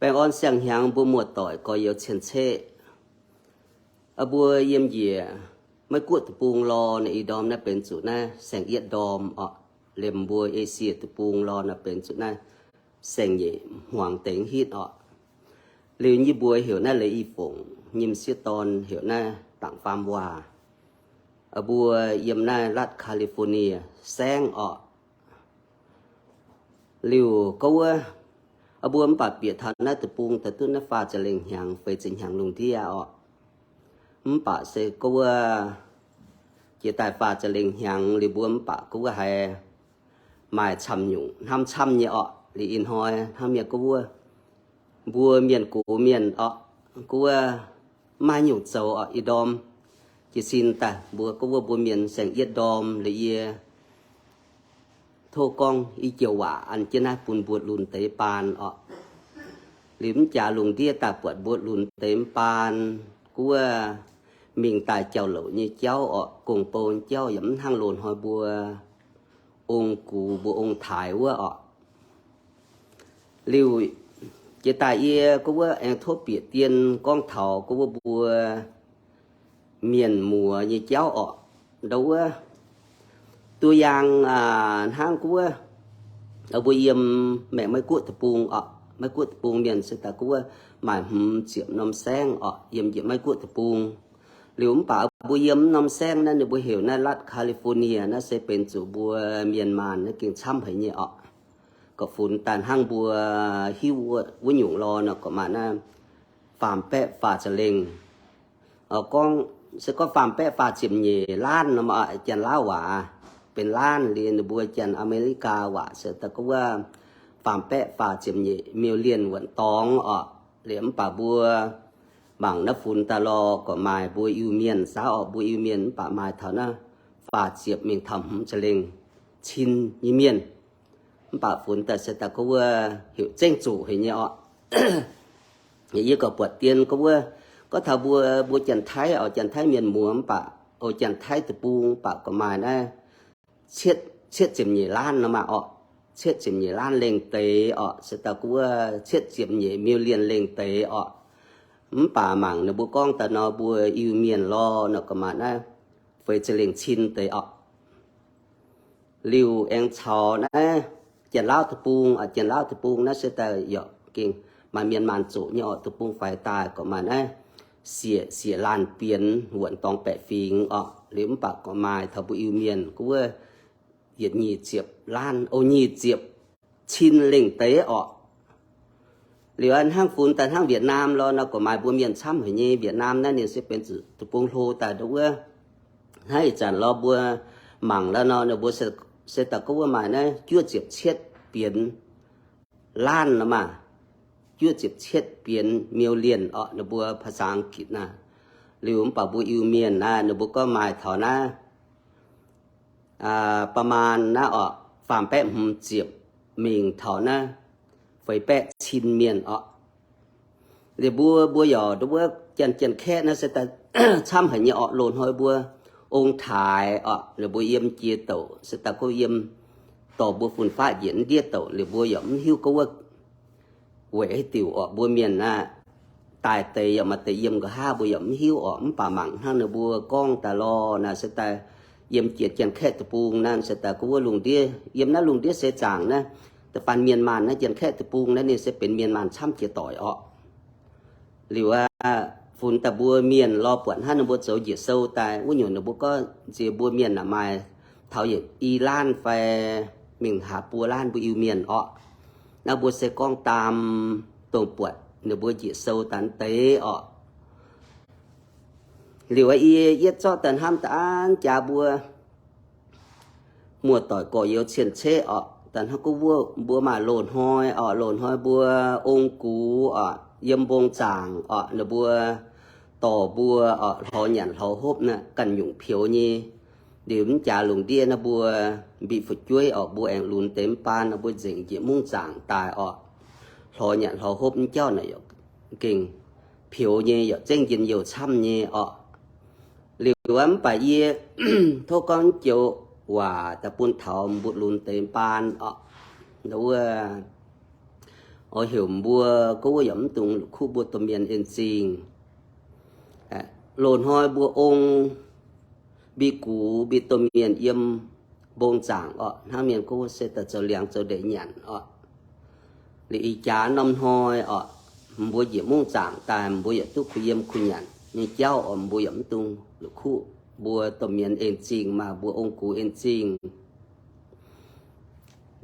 Baengh orn siang-hnyangx mbuo muoz-doic gorx-youz cien-ceqv. Mbuo yiem njiec Meiv Guoqv deic-bung lorh naaiv, ih ndorm naaiv benx zuqc naaiv saeng-yietv ndorm orqc. Liemh mbuo Esie deic-bung lorh naaiv benx zuqc naaiv saeng-nyeic hmuangx deix hitv orqc. Liuz yie mbuo heuc naaiv Leiz I Fongc, nyei m'sieqv dorn heuc naaiv Dangc Faam Waac. Mbuo yiem naaiv ລັດ California saengv orqc. Liuz gorngv wuov, mbuo mv baac bieqc taux naaiv deic-bung daaih duqv naaiv faah ziepc lengh hnyangx, feix ziepc hnyangx lungh ndiev orqc. Mv baac se gorngv wuov, jiex daaih faah ziepc lengh hnyangx liuz mbuo mv baac gorngv wuov haiz maaih camv nyungc hnamv camv nyei orqc. Liuz ih hnoi hnangv mienh gorngv wuov, mbuo mienh gox mienh orqc, gorngv wuov maiv nyungc zoux orqc. Ih ndorm jiez sin daaih mbuo gorngv wuov mbuo mienh saeng-yietv ndorm liuz yie tov gorngv i joux waac an jienv naaiv bun mbuo lunx deix baan orqc. Liuz mv jaax lungh ndiev daaih buatc mbuo lunx deix baan, gorngv wuov mingh daaih jauv-louc nyei jauv orqc, gong-bou nyei jauv yaac mv hnangv loz-hnoi mbuo ong-gux mbuo ong-taaix wuov orqc. Liuz jiex daaih yie gorngv wuov aengx tov bieqc dien gorngv taux gorngv wuov mbuo mienh muoz nyei jauv orqc. Ndau wuov, duqv yaang hnangv gorngv wuov, mbuo yiem maengc Meiv Guoqv deic-bung orqc, Meiv Guoqv deic-bung mienh se daaih gorngv wuov maaih hmz ziepc norm saengv orqc, yiem njiec Meiv Guoqv deic-bung. Liuz mv baac mbuo yiem norm saengv naaiv ninh mbuo heuc naaiv ລັດ California naaiv se benx zuqc mbuo mienh maanh naaiv gengh camv haic nyei orqc. Gorqv-funx daaih hnangv mbuo hiuv wuov nyungc lorh nor, gorqv-maaih naaiv faam baeqv faah ziepc lengh. Gorngv se gorngv faam baeqv faah ziepc nyeic laanv nor, Janx-Laauv waac benx laanv liuz ninh mbuo Janx-Aa^me^li^gaa waac se daaih gorngv wuov faam baeqv faah ziepc nyeic million wuoqc dorngx orqc. Liuz mv baac mbuo mangc naaiv funx daaih lorh gorqv-maaih mbuo Iu-Mienh saauv orqc, mbuo Iu-Mienh mv baac maaih taux naaiv faah ziepc mingh taux hmz ziepc lengh cin nyei mienh. Mv baac funx daaih se daaih gorngv wuov heuc zengv zuqc haic nyei orqc. Yie gorqv buatc dien gorngv wuov, gorngv taux mbuo, mbuo Janx-Taiv orqc, Janx-Taiv mienh muoz mv baac, o, Janx-Taiv deic-bung mv baac gorqv-maaih naaiv cietv, cietv ziepc nyeic laanv nor maah orqc. Cietv ziepc nyeic laanv lengh deix orqc, se daaih gorngv wuov cietv ziepc nyeic million lengh deix orqc. Mv baac mangc ninh mbuo gorngv daaih nor mbuo Iu-Mienh lorh nor gorqv-maaih naaiv feix ziepc lengh cin deix orqc. Liuz aengx caux naaiv Janx-Laauv deic-bung, Janx-Laauv deic-bung naaiv se daaih yaac gengh maaih mienh maanh zoqc nyei orqc, deic-bung faix daaih gorqv-maaih naaiv siec, siec laanh bienx wuoqc dorngx baeqc fingx orqc. Liuz mv baac gorqv-maaih taux mbuo Iu-Mienh gorngv wuov yietc nyic ziepc laanv, o, nyic ziepc cin lengh deix orqc. Liuz hnangv funx daaih hnangv Việt Nam lorh nor gorqv-maaih mbuo mienh camv haic nyei. Việt Nam naaiv ninh se benx zuqc deic-bung hlo daaih ndau wuov. Hnangv ih zanc lorh mbuo mangc lorh nor, ninh mbuo se daaih gorngv wuov maaih naaiv juov ziepc cietv bienx laanv nor maah, juov ziepc cietv bienx million orqc, ninh mbuo ภาษาอังกฤษ naaiv. Liuz mv baac mbuo Iu-Mienh naaiv ninh mbuo gorngv maaih taux naaiv ประมาณ naaiv orqc, faam baeqv hmz ziepc mingh taux naaiv feix baeqv cin mienh orqc. Liuz mbuo, mbuo yaac ndau wuov Janx-Janx-Kaeqv naaiv se daaih camv haic nyei orqc. Loz-hnoi mbuo ong-taaix orqc, ninh mbuo yiem jiex douc se daaih gorngv yiem dorh mbuo fun-faqv njiec ndiev douc. Liuz mbuo yaac mv hiuv gorngv wuov weic haaix diuc orqc, mbuo mienh naaiv daaih deix yaac maaih deix yiem nqa'haav mbuo yaac mv hiuv orqc. Mv baac mangc hnangv ninh mbuo gorngv daaih lorh naaiv se daaih yiem jiex Janx-Kaeqv deic-bung naaiv se daaih gorngv wuov lungh ndiev, yiem naaiv lungh ndiev seix zaangc naaiv, da'faanh mienh maanh naaiv Janx-Kaeqv deic-bung naaiv ninh se benx mienh maanh camv jiex doic orqc. Liuz aqv, funx daaih mbuo mienh lorh buatc hnangv ninh mbuo zoux njiec sou daaih wuov nyungc, ninh mbuo gorngv nziex mbuo mienh naaic maaih taux yietc i laanv fai mingh haaix buo laanv mbuo Iu-Mienh orqc. Naaiv mbuo se gorngv daam dongh buatc ninh mbuo njiec sou daaih deix orqc. Liuz aqv, yie, yie zorqv daaih hnamv daaih an jaax mbuo muoz-doic gorx-youz cien-ceqv orqc, daaih hnangv gorngv wuov mbuo maaih loz-hnoi orqc, loz-hnoi mbuo ong-gux orqc, yiem mbong zaangc orqc, ninh mbuo dorh mbuo orqc, hlorx nyanc hlorx hopv naaiv ganh nyungc peux nyei. Liuz mv jaax lungh ndiev naaiv mbuo mbiqc fu'jueiv orqc, mbuo aengx lunx deix mv baan, mbuo nzengc njiec mungv zaangc daaih orqc, hlorx nyanc hlorx hopv mv jauv naaic yaac gengh peux nyei, yaac zengv njien-youh camv nyei orqc. Liuz aqv, mv baac yie tov gorngv joux waac daaih bun taux mbuo lunx deix mv baan orqc. Wuov Oix heuc mbuo gorngv wuov yaac mv dungx la'kuqv mbuo domh mienh en zingh. Loz-hnoi mbuo ong mbi gux mbi domh mienh yiem mbong zaangc orqc, hnangv mienh gorngv wuov se daaih zoux liangx zoux ndeic nyanc orqc. Liuz ih jaax norm hnoi orqc, mbuo njiec mungv zaangc daaih mbuo yaac duqv kuh yiem kuh nyanc nyei jauv orqc, mbuo yaac mv dungx la'kuqv mbuo domh mienh en zingh maah, mbuo ong gux en zingh.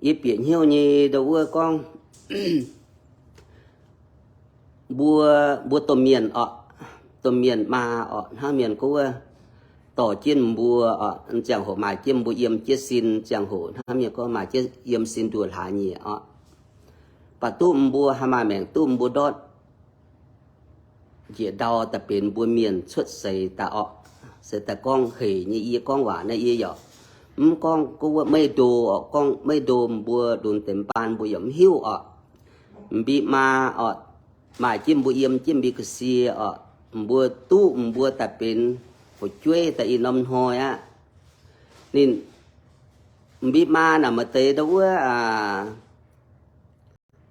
Yie bieqc hnyouv nyei ndo wuov gorngv, mbuo, mbuo domh mienh orqc, domh mienh maa orqc, hnangv mienh gorngv wuov, dorh jienv mbuo orqc, ziangh hoc maaih jienv mbuo yiem jienv sin, ziangh hoc hnangv mienh gorngv maaih jienv yiem sin nduoh hlaax nyieqc orqc. Baac duqv mbuo haih maaih maengc duqv mbuo ndortv njiec ndau daaih benx mbuo mienh cuotv seix daaih orqc. Se daaih gorngv hec nyei yie gorngv waac naaiv yie yaac mv gorngv gorngv wuov maiv ndo orqc, gorngv maiv ndo mbuo lunx deix baan mbuo yaac mv hiuv orqc. M'bi maa orqc, maaih jienv mbuo yiem jienv m'bi ga'sie orqc, mbuo duqv mbuo daaih benx fu'jueiv daaih ih norm hnoi aqv. Ninh m'bi maa naaic maaih deix ndo wuov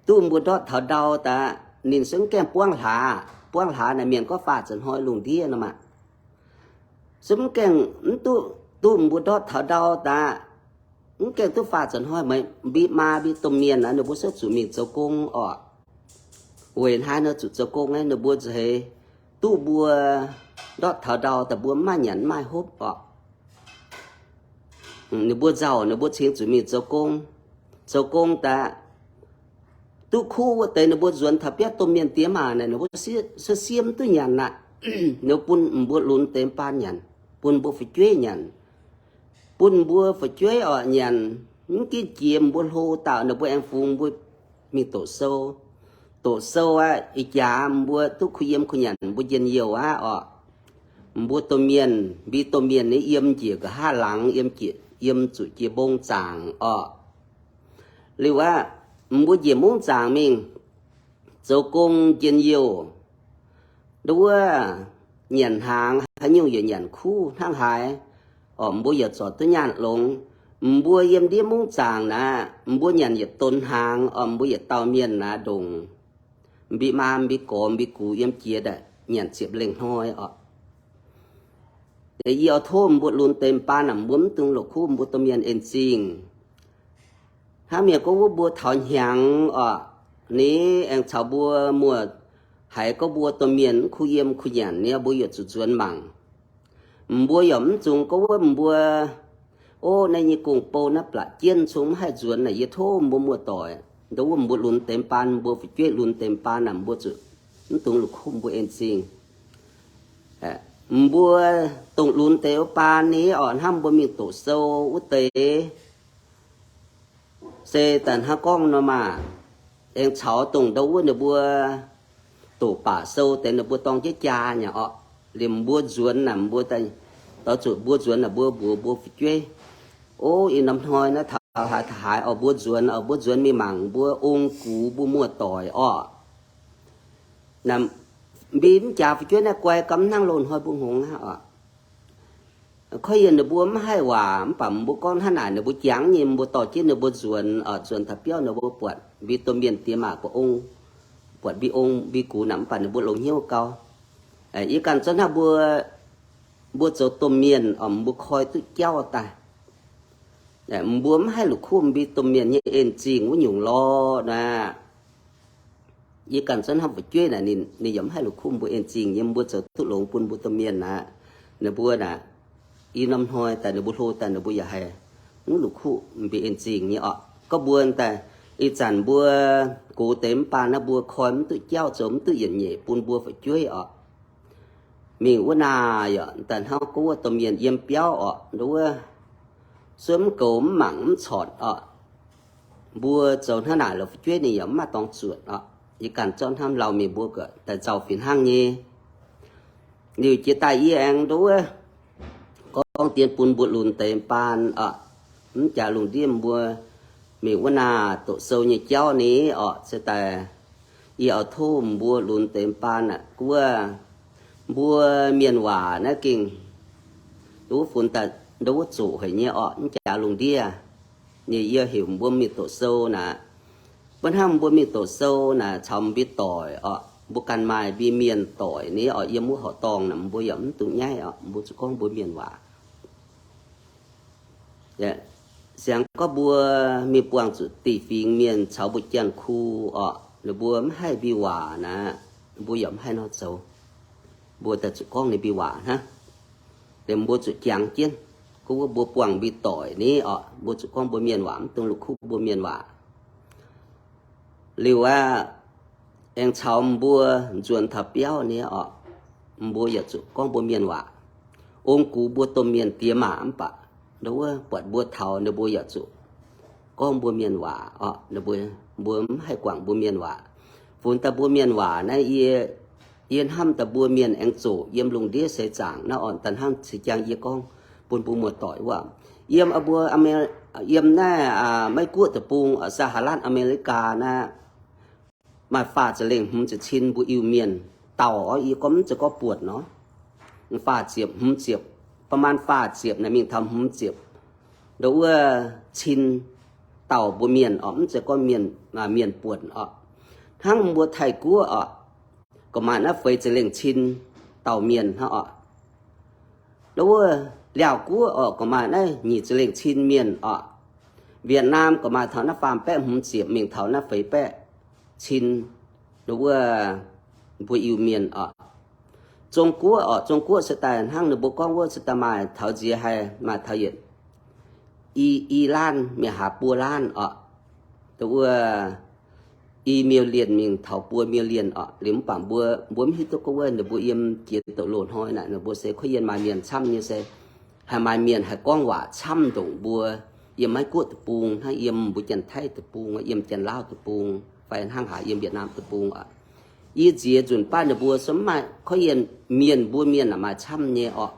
duqv mbuo ndortv taux ndau daaih, ninh se mv gaengh buangv hlaax. Buangv hlaax naaic mienh gorngv faah ziepc hnoi lungh ndiev nor maah. Se mv gaengh mv duqv, duqv mbuo ndortv taux ndau daaih, mv gaengh duqv faah ziepc hnoi, maaih m'bi maa m'bi domh mienh aqv, ninh mbuo se zuqc mingh zoux gong orqc. Weic haaix nor zuqc zoux gong naaiv, ninh mbuo nzeix duqv mbuo ndortv taux ndau daaih mbuo mv maaih nyanc mv maaih hopv orqc. Ninh mbuo nzauh, ninh mbuo cingx zuqc mingh zoux gong. Zoux gong daaih duqv kuv wuov deix ninh mbuo nzuonx taux biauv domh mienh diex maac naaic, ninh mbuo se siev mv duqv nyanc aqv. Ninh mbuo bun mbuo lunx deix baan nyanc, bun mbuo fu'jueiv nyanc, bun mbuo fu'jueiv orqc nyanc, mv ginv jiex mbuo hlo dauh ninh mbuo aengx fungx mbuo mingh doqc sou. Doqc sou aqv, ih jaax mbuo duqv kuh yiem kuh nyanc mbuo njien-youh aqv orqc. Mbuo domh mienh, m'bi domh mienh nyei yiem njiec nqa'haav laangz, yiem, yiem zuqc jiex mbong zaangc orqc. Liuz aqv, mbuo njiec mungv zaangc mingh zoux gong njien-youh. Ndo wuov nyanc hnaangx haaix nyungc yaac nyanc kuv hnangv haaix orqc, mbuo yaac zorc duqv nyaanh longx. Mbuo yiem ndiev mungv zaangc naaic, mbuo nyanc yietc donx hnaangx orqc, mbuo yietc dauh mienh naaic ndongc m'bi maa m'bi gorx m'bi gux yiem jiex daaih nyanc ziepc lengh hnoi orqc. Yie oix tov mbuo lunx deix baan naaic, mbuo mv dungx la'kuqv mbuo domh mienh en zingh. Hnangv mienh gorngv wuov mbuo taux hnyangx orqc, ninh aengx caux mbuo muoz haiz gorngv mbuo domh mienh mv kuh yiem kuh nyanc ni, mbuo yaac zuqc nzuonx mangc. Mbuo yaac mv dungx gorngv wuov mbuo, o, naaiv nyei gong-bou naaiv blatc jienv cong mv haih nzuonx naaic, yie tov mbuo muoz-doic, ndo wuov mbuo lunx deix baan, mbuo fu'jueiv lunx deix baan naaic, mbuo zuqc mv dungx la'kuqv mbuo en zingh. Mbuo dongh lunx deix wuov baan ni orqc, hnamv mbuo mingh doqc sou wuov deix se daaih hnangv gorngv nor maah, aengx caux dongh ndo wuov ninh mbuo doqc baac sou deix ninh mbuo dorng jienv jaa nyei orqc. Liemh mbuo nzuonx naaic, mbuo daaih, doix zuqc mbuo nzuonx naaic, mbuo mbuox mbuo fu'jueiv, o, ih norm hnoi naaiv taux haaix taux haaix orqc, mbuo nzuonx orqc, mbuo nzuonx mingh mangc mbuo ong gux mbuo muoz-doic orqc. Naaic, m'bi mv jaax fu'jueiv naaiv guai gamh hnangv loz-hnoi mbuo hngongx aqv orqc. Koiv yie ninh mbuo mv haih waac, mv baac mbuo gorngv hnangv naaic ninh mbuo jangx nyei, mbuo dorh jienv ninh mbuo nzuonx orqc, nzuonx taux biauv ninh mbuo buatc m'bi domh mienh diex maac buatc ong, buatc m'bi ong m'bi gux naaic, mv baac ninh mbuo longx hnyouv gau. Yie ganh zorqv hnangv mbuo, mbuo zoux domh mienh orqc, mbuo koi duqv jauv daaih. Mbuo mv haih la'kuqv m'bi domh mienh nyei en zingh wuov nyungc lorqc naaic. Yie ganh zorqv hnangv fu'jueiv naaic, ninh, ninh yaac mv haih la'kuqv mbuo en zingh nyei, mbuo zoux duqv longx bun mbuo domh mienh aqv. Ninh mbuo naaic, ih norm hnoi daaih ninh mbuo hlo daaih ninh mbuo yaac haih mv la'kuqv m'bi en zingh nyei orqc. Gorngv mbuo daaih, ih zanc mbuo gox deix mv baac naaiv mbuo koi mv duqv jauv, zoux mv duqv yietc nyeic bun mbuo fu'jueiv orqc. Mingh wuov naaic yaac daaih hnangv gorngv wuov domh mienh yiem biauv orqc, ndo wuov suov mv goux mv mangc mv corc orqc. Mbuo zoux hnangv naaic lorqc fu'jueiv ninh yaac mv maaih dorngx zuotc orqc. Yie ganh zorqv hnamv lauh mienh mbuo gaax daaih nzauh fih hnangv nyei. Liuz jiex daaih yie aengx ndo wuov gorngv dien bun mbuo lunx deix baan orqc, mv jaax lungh ndiev mbuo mingh wuov naaic doqc sou nyei jauv ni orqc, se daaih yie oix tov mbuo lunx deix baan aqv. Wuov mbuo mienh waac naaiv gengh ndo wuov funx daaih ndo wuov zoqc haic nyei orqc, mv jaax lungh ndiev. Ninh yie heuc mbuo mingh doqc sou naaic, hnangv mbuo mingh doqc sou naaic caux mbuo doic orqc, mbuo ganh maaih mbuo mienh doic ni orqc, yiem wuov horqc dorngh naaic mbuo yaac mv dungx nyaiv orqc, mbuo zuqc gorngv mbuo mienh waac. Siang gorngv mbuo mingh buangh zuqc da'fingx mienh caux mbuo Janx-Kuv orqc, ninh mbuo mv haih mbuo waac naaic, mbuo yaac mv haih nor zoux. Mbuo daaih zuqc gorngv ninh mbuo waac hnangv. Liemh mbuo zuqc jangx jienv, gorngv wuov mbuo buangh mbuo doic ni orqc, mbuo zuqc gorngv mbuo mienh waac, mv dungx la'kuqv mbuo mienh waac. Liuz aqv, aengx caux mbuo nzuonx taux biauv ni orqc, mbuo yaac zuqc gorngv mbuo mienh waac. Ong gux mbuo domh mienh diex maac mv baac, nduov wuov buatc mbuo taux ninh mbuo yaac zuqc gorngv mbuo mienh waac orqc, ninh mbuo, mbuo mv haih guangc mbuo mienh waac. Funx daaih mbuo mienh waac naaiv yie, yie hnamv daaih mbuo mienh aengx zoqc yiem lungh ndiev seix zaangc naaiv orqc, da'hnangv ceix jang yie gorngv bun mbuo muoz-doic wuov. Yiem mbuo, yiem naaiv Meiv Guoqv deic-bung, สหรัฐอเมริกา naaiv, maaih faah ziepc lengh hmz ziepc cin mbuo Iu-Mienh dauh orqc, yie gorngv mv zeiz gorngv buonc nor. Faah ziepc, hmz ziepc, ประมาณ faah ziepc naaic mingh taux hmz ziepc, nduov wuov cin dauh mbuo mienh orqc, mv zeiz gorngv mienh, mienh buonc orqc. Hnangv mbuo Taiv Guoqv orqc, gorqv maaih naaiv feix ziepc lengh cin dauh mienh hnangv orqc. Nduov wuov Laauv Guoqv orqc, gorqv maaih naaiv nyic ziepc lengh cin mienh orqc. Việt Nam gorqv maaih taux naaiv faam baeqv hmz ziepc mingh taux naaiv feix baeqv cin, nduov wuov mbuo Iu-Mienh orqc. Zong Guoqv orqc, Zong Guoqv se daaih hnangv ninh mbuo gorngv wuov se daaih maaih taux nziex haih maaih taux yietc i, i laanh mingh haaix buo laanh orqc. Nduov wuov i million mingh taux buo million orqc. Liuz mv baac mbuo, mbuo mv hiuv duqv gorngv wuov ninh mbuo yiem jiex douc loz-hnoi naaic, ninh mbuo se kuv yienh maaih mienh camv nyei se, haih maaih mienh haih gorngv waac camv ndongc mbuo yiem Meiv Guoqv deic-bung hnangv, yiem mbuo Janx-Taiv deic-bung, yiem Janx-Laauv deic-bung, fai hnangv haaix yiem Việt Nam deic-bung orqc. Yie nziex nzunc baav ninh mbuo se mv maaih kuv yienh mienh, mbuo mienh naaic maaih camv nyei orqc.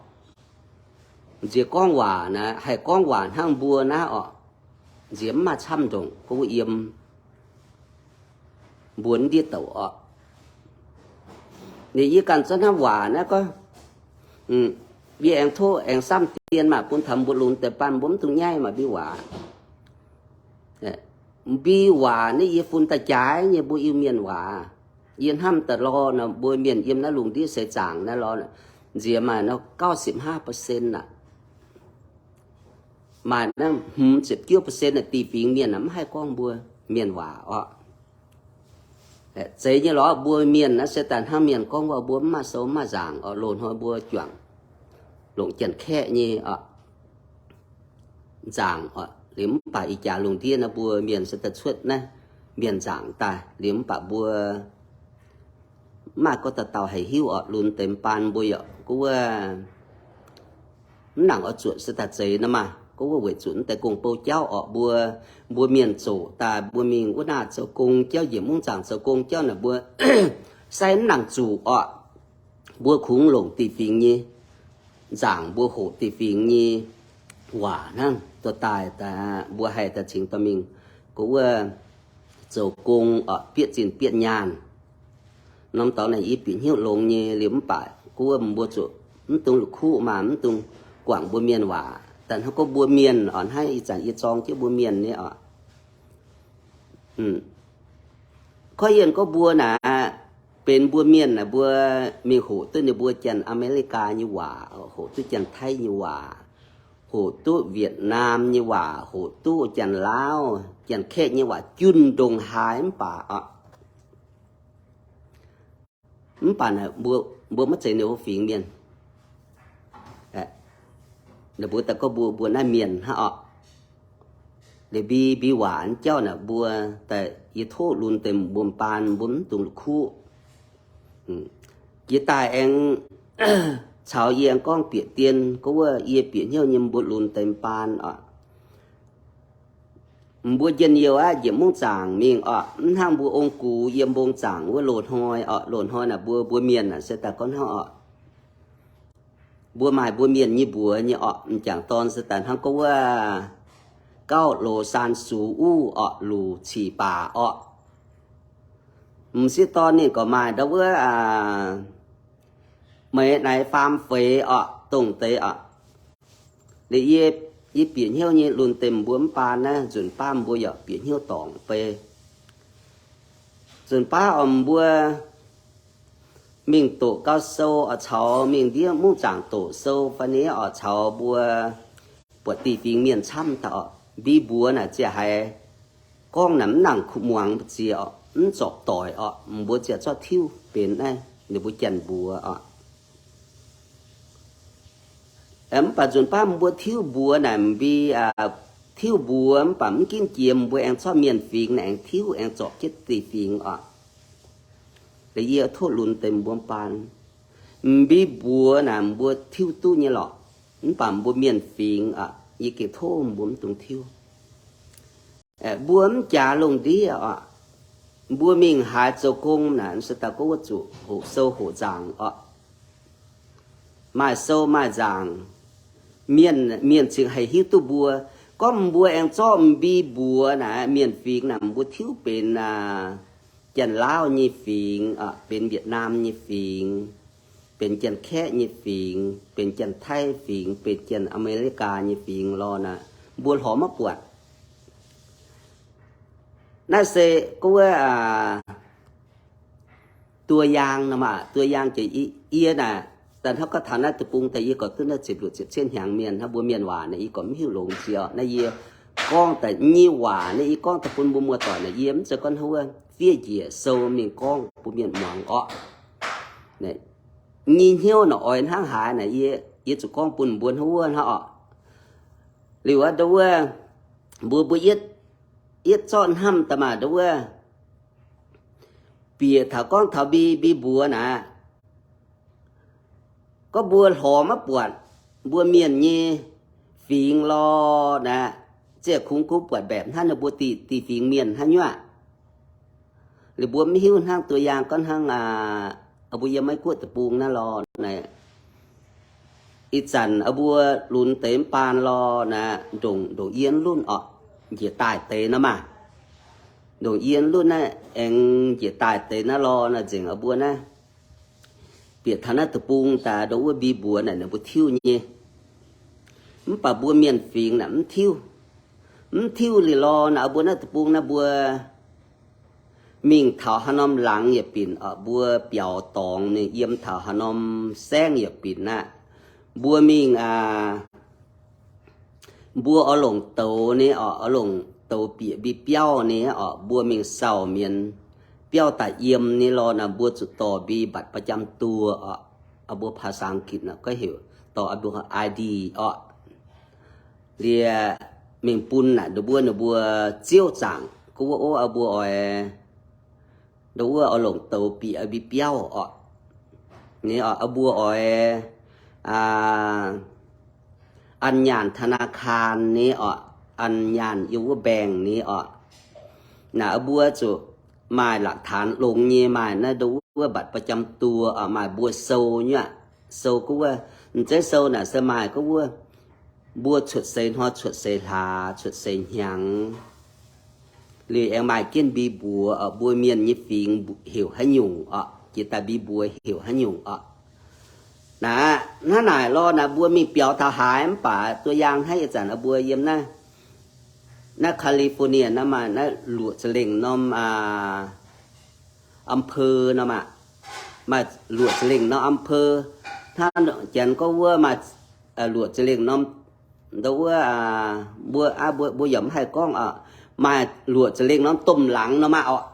Nziex gorngv waac naaic, haih gorngv waac hnangv mbuo naaiv orqc, nziex mv maaih camv ndongc gorngv wuov yiem mbuo ndiev douc orqc. Ninh yie ganh zorqv hnangv waac naaiv gorngv, yie aengx tov aengx samv dien maah bun taux mbuo lunx deix baan mbuo mv dungx nyaiv maaih mbiv waac. Mbiv waac naaiv yie fun daaih jaaix nyei mbuo Iu-Mienh waac. Yie hnamv daaih lorh nor mbuo mienh yiem naaiv lungh ndiev seix zaangc naaiv lorh, nziex maaih nor เก้าสิบห้าเปอร์เซ็นต์ aqv. Maaih naaiv hmz ziepc juov percent naaic dih fingx mienh mv haih gorngv mbuo mienh waac orqc. Zeiz nyei lorqc, mbuo mienh naaiv se daaih hnangv mienh gorngv waac, mbuo mv maaih sou mv maaih nzaangc orqc. Loz-hnoi mbuo juangc longc Janx-Kaeqv nyei orqc, nzaangc orqc. Liuz mv baac ih jaax lungh ndiev naaiv mbuo mienh se daaih cuotv naaiv mienh nzaangc daaih, liuz mv baac mbuo mv maaih gorngv dauh dauh haih hiuv orqc. Lunx deix m'baan mbuo yaac gorngv wuov mv nangc oix zuotc se daaih zeiz nor maah. Gorngv wuov weic zuqc mv deix gong-bou jauv orqc, mbuo, mbuo mienh zoqc daaih mbuo mingh wuov naaiv zoux gong jauv, njiec mungv zaangc zoux gong jauv naaic mbuo sai mv nangc zuqc orqc. Mbuo kungx longc dih fingx nyei nzaangc, mbuo hoqc dih fingx nyei waac hnangv dorh daaih, mbuo haih daaih cingx dorh mingh gorngv wuov zoux gong orqc, bietv zinh bietv nyaanh. Norm dorngx naaic yie bieqc hnyouv longx nyei liuz mv baac gorngv wuov mbuo zuqc mv dungx la'kuqv maah, mv dungx guangc mbuo mienh waac. Daaih hnangv gorngv mbuo mienh orqc, hnangv ih zanc yie zorng jienv mbuo mienh nyei orqc. Korv yienh gorngv mbuo naaic, benx mbuo mienh naaic, mbuo mingh hoqc duqv ninh mbuo Janx-America nyei waac, hoqc duqv Janx-Taiv nyei waac, hoqc duqv Việt Nam nyei waac, hoqc duqv Janx-Laauv, Janx-Kaeqv nyei waac, junh ndongc haaix mv baac orqc, mv baac naaic mbuo, mbuo maiv zeiz ninh mbuo fingx mienh. Ninh mbuo daaih gorngv mbuo, mbuo naaiv mienh hnangv orqc. Liuz mbi, mbi waac jauv naaic mbuo daaih, yie tov lunx deix mbuo m'baan mbuo mv dungx la'kuqv. Jiex daaih aengx caux yie aengx gorngv bieqc dien, gorngv wuov yie bieqc hnyouv nyei mbuo lunx deix m'baan orqc. Mbuo njien-youh aqv, njiec mungv zaangc mingh orqc, mv hnangv mbuo ong-gux yiem mbong zaangc wuov loz-hnoi orqc. Loz-hnoi naaic mbuo, mbuo mienh naaic se daaih gorngv hnangv orqc, mbuo maaih mbuo mienh nyei mbuox nyei orqc. M'jangc dorn se daaih hnangv gorngv wuov gauh loz saan sux uv orqc, luc cic baac orqc. M'sieqv dorn ninh gorqv maaih ndau wuov meix naaiv faam feix orqc, dongh deix orqc. Liuz yie, yie bieqc hnyouv nyei lunx deix mbuo mv baan naaiv, nzunc baav mbuo yaac bieqc hnyouv dorngc bei. Nzunc baav oc, mbuo mingh doqc gau sou oc, caux mingh ndiev mungv zaangc doqc sou fai ni oc, caux mbuo buatc dieh fingx mienh camv daaih oc, mbi mbuox naaic ziouc haiz gorngv naaic mv nangc kuv muangx mbu'ziex oc, mv zorpc doic oc, mbuo ziouc zorqv tiuv benx naaiv ninh mbuo janx mbuox oc. Mv baac nzunc baav mbuo tiuv mbuox naaic mbi, tiuv mbuox mv baac mv ginv jiex mbuo aengx zorqv mienh fingx naaic aengx tiuv aengx zorpc jienv dieh fingx oc. Yie tov lunx deix mbuo baan, mbi mbuox naaic mbuo tiuv duqv nyei lorqc, mv baac mbuo mienh fingx oc, yie gengh tov mbuo mv dungx tiuv. Mbuo mv jaax lungh ndiev oc, mbuo mingh haaix zoux gong naaic se daaih gorngv wuov zuqc hoqc sou hoqc nzaangc oc, maaih sou maaih nzaangc, mienh, mienh cingx haih hiuv duqv mbuo. Gorngv mbuo aengx zorqv mbi mbuox naaic mienh fingx naaic mbuo tiuv benx Janx-Laauv nyei fingx, benx Vietnam nyei fingx, benx Janx-Kaeqv nyei fingx, benx Janx-Taiv fingx, benx Janx-Aa^me^li^gaa nyei fingx lorh naaic, mbuo hlorz maiv buatc. Naaiv se gorngv wuov ตัวอย่าง nor maah, ตัวอย่าง jiex yie naaic, daaih hnangv gorngv taux naaiv deic-bung daaih yie gorqv duqv naaiv ziepc luoqc ziepc cietv hnyangx mienh hnangv mbuo mienh waac naaic yie gorqv mv hiuv longx jiex. Naaiv yie gorngv daaih nyei waac naaiv yie gorngv daaih bun mbuo muoz-doic naaic yie mv zeiz gorngv hnangv wuov fiev njiec sou mingh gorngv bun mienh muangx orqc. Nyei hnyouv naaic oix hnangv haaix naaic yie, yie zuqc gorngv bun mbuo hnangv wuov hnangv orqc. Liuz aqv, ndau wuov mbuo, mbuo yietv, yietv zorqv hnamv daaih maah, ndau wuov bieqc taux gorngv taux mbi, mbi mbuox naaic, gorngv mbuo hlorz maiv buatc mbuo mienh nyei fingx lorh naaic, ziouc kungx, kungx buatc mbaeqc hnangv ninh mbuo dieh, dieh fingx mienh hnangv nyuoqc. Liuz mbuo mv hiuv hnangv ตัวอย่าง gorngv hnangv mbuo yiem Meiv Guoqv deic-bung naaiv lorh naaic, ih zanc mbuo lunx deix mv baan lorh naaic, ndongc, ndongc yie lunv orqc, njiec daaih deix naaiv maah, ndongc yie lunv naaiv aengx njiec daaih deix naaiv lorh naaic nzengc mbuo naaiv bieqc taux naaiv deic-bung daaih ndau wuov mbi mbuox naaic ninh mbuo tiuv nyei. Mv baac mbuo mienh fingx naaic mv tiuv. Mv tiuv liuz lorh naaic mbuo naaiv deic-bung naaiv mbuo mingh taux haaix norm laangz yietc binc oc, mbuo biaux dorngx ninh yiem taux haaix norm saengv yietc binc aqv, mbuo mingh aac, mbuo oix longc douz ni orqc, oix longc douz bieqc mbi biauv ni orqc, mbuo mingh sauh mienz biauv daaih yiem ni lorh naaic, mbuo zuqc dorh mbi บัตรประจำตัว orqc, mbuo ภาษาอังกฤษ naaic gorngv heuc dorh mbuo I D orqc. Liuz mingh bun naaic ninh mbuo, ninh mbuo ziouv zaangc gorngv wuov, ov, mbuo oix ndau wuov oix longc douz bieqc mbi biauv orqc. Ni orqc, mbuo oix an nyaanh ธนาคาร ni orqc, an nyaanh yiem wuov bank ni orqc. Naaic mbuo zuqc maaih หลักฐาน longx nyei, maaih naaiv ndau wuov บัตรประจำตัว orqc, maaih mbuo sou nyei aqv. Sou gorngv wuov, m'zeiv sou naaic se maaih gorngv wuov mbuo cuotv seix hnoi, cuotv seix hlaax, cuotv seix hnyangx. Liuz aengx maaih jienv mbi mbuox mbuo mienh nyei fingx heuc haaix nyungc orqc, jiex daaih mbi mbuox heuc haaix nyungc orqc. Naaic hnangv naaic lorh naaic mbuo mingh biaux taux haaix mv baac ตัวอย่าง hnangv ih zanc mbuo yiem naaiv, naaiv California naaiv maaih naaiv luoqc za'lengh norm อำเภอ nor maah, maaih luoqc za'lengh norm อำเภอ. Hnangv janx gorngv wuov maaih luoqc za'lengh norm, ndau wuov, mbuo, mbuo, mbuo yaac mv haih gorngv orqc, maaih luoqc za'lengh norm domh laangz nor maah orqc.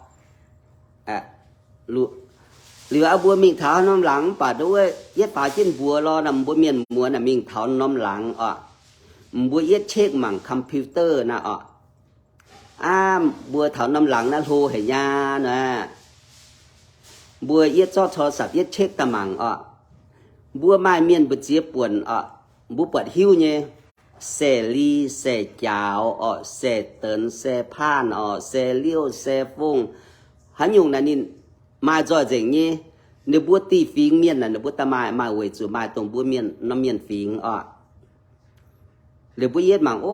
Liuz aqv mbuo mingh taux norm laangz mv baac ndau wuov yietv faaux jienv mbuox lorh naaic mbuo mienh muoz naaic mingh taux norm laangz orqc, mbuo yietv check mangc computer naaic orqc. Aav, mbuo taux norm laangz naaiv hlo haic nyei naaic, mbuo yietv zorqv โทรศัพท์ yietv check daaih mangc orqc. Mbuo maaih mienh mbu'ziex buonc orqc, mbuo buatc hiuv nyei, se Li, se Jaaux orqc, se Denx, se Paanh orqc, se Liouh, se Fongh, haaix nyungc naaic ninh maaih nzoih nzengc nyei. Ninh mbuo dieh fingx mienh naaic ninh mbuo daaih maaih, maaih weic zuqc maaih dongh mbuo mienh, norm mienh fingx orqc. Liuz mbuo yietv mangc, o,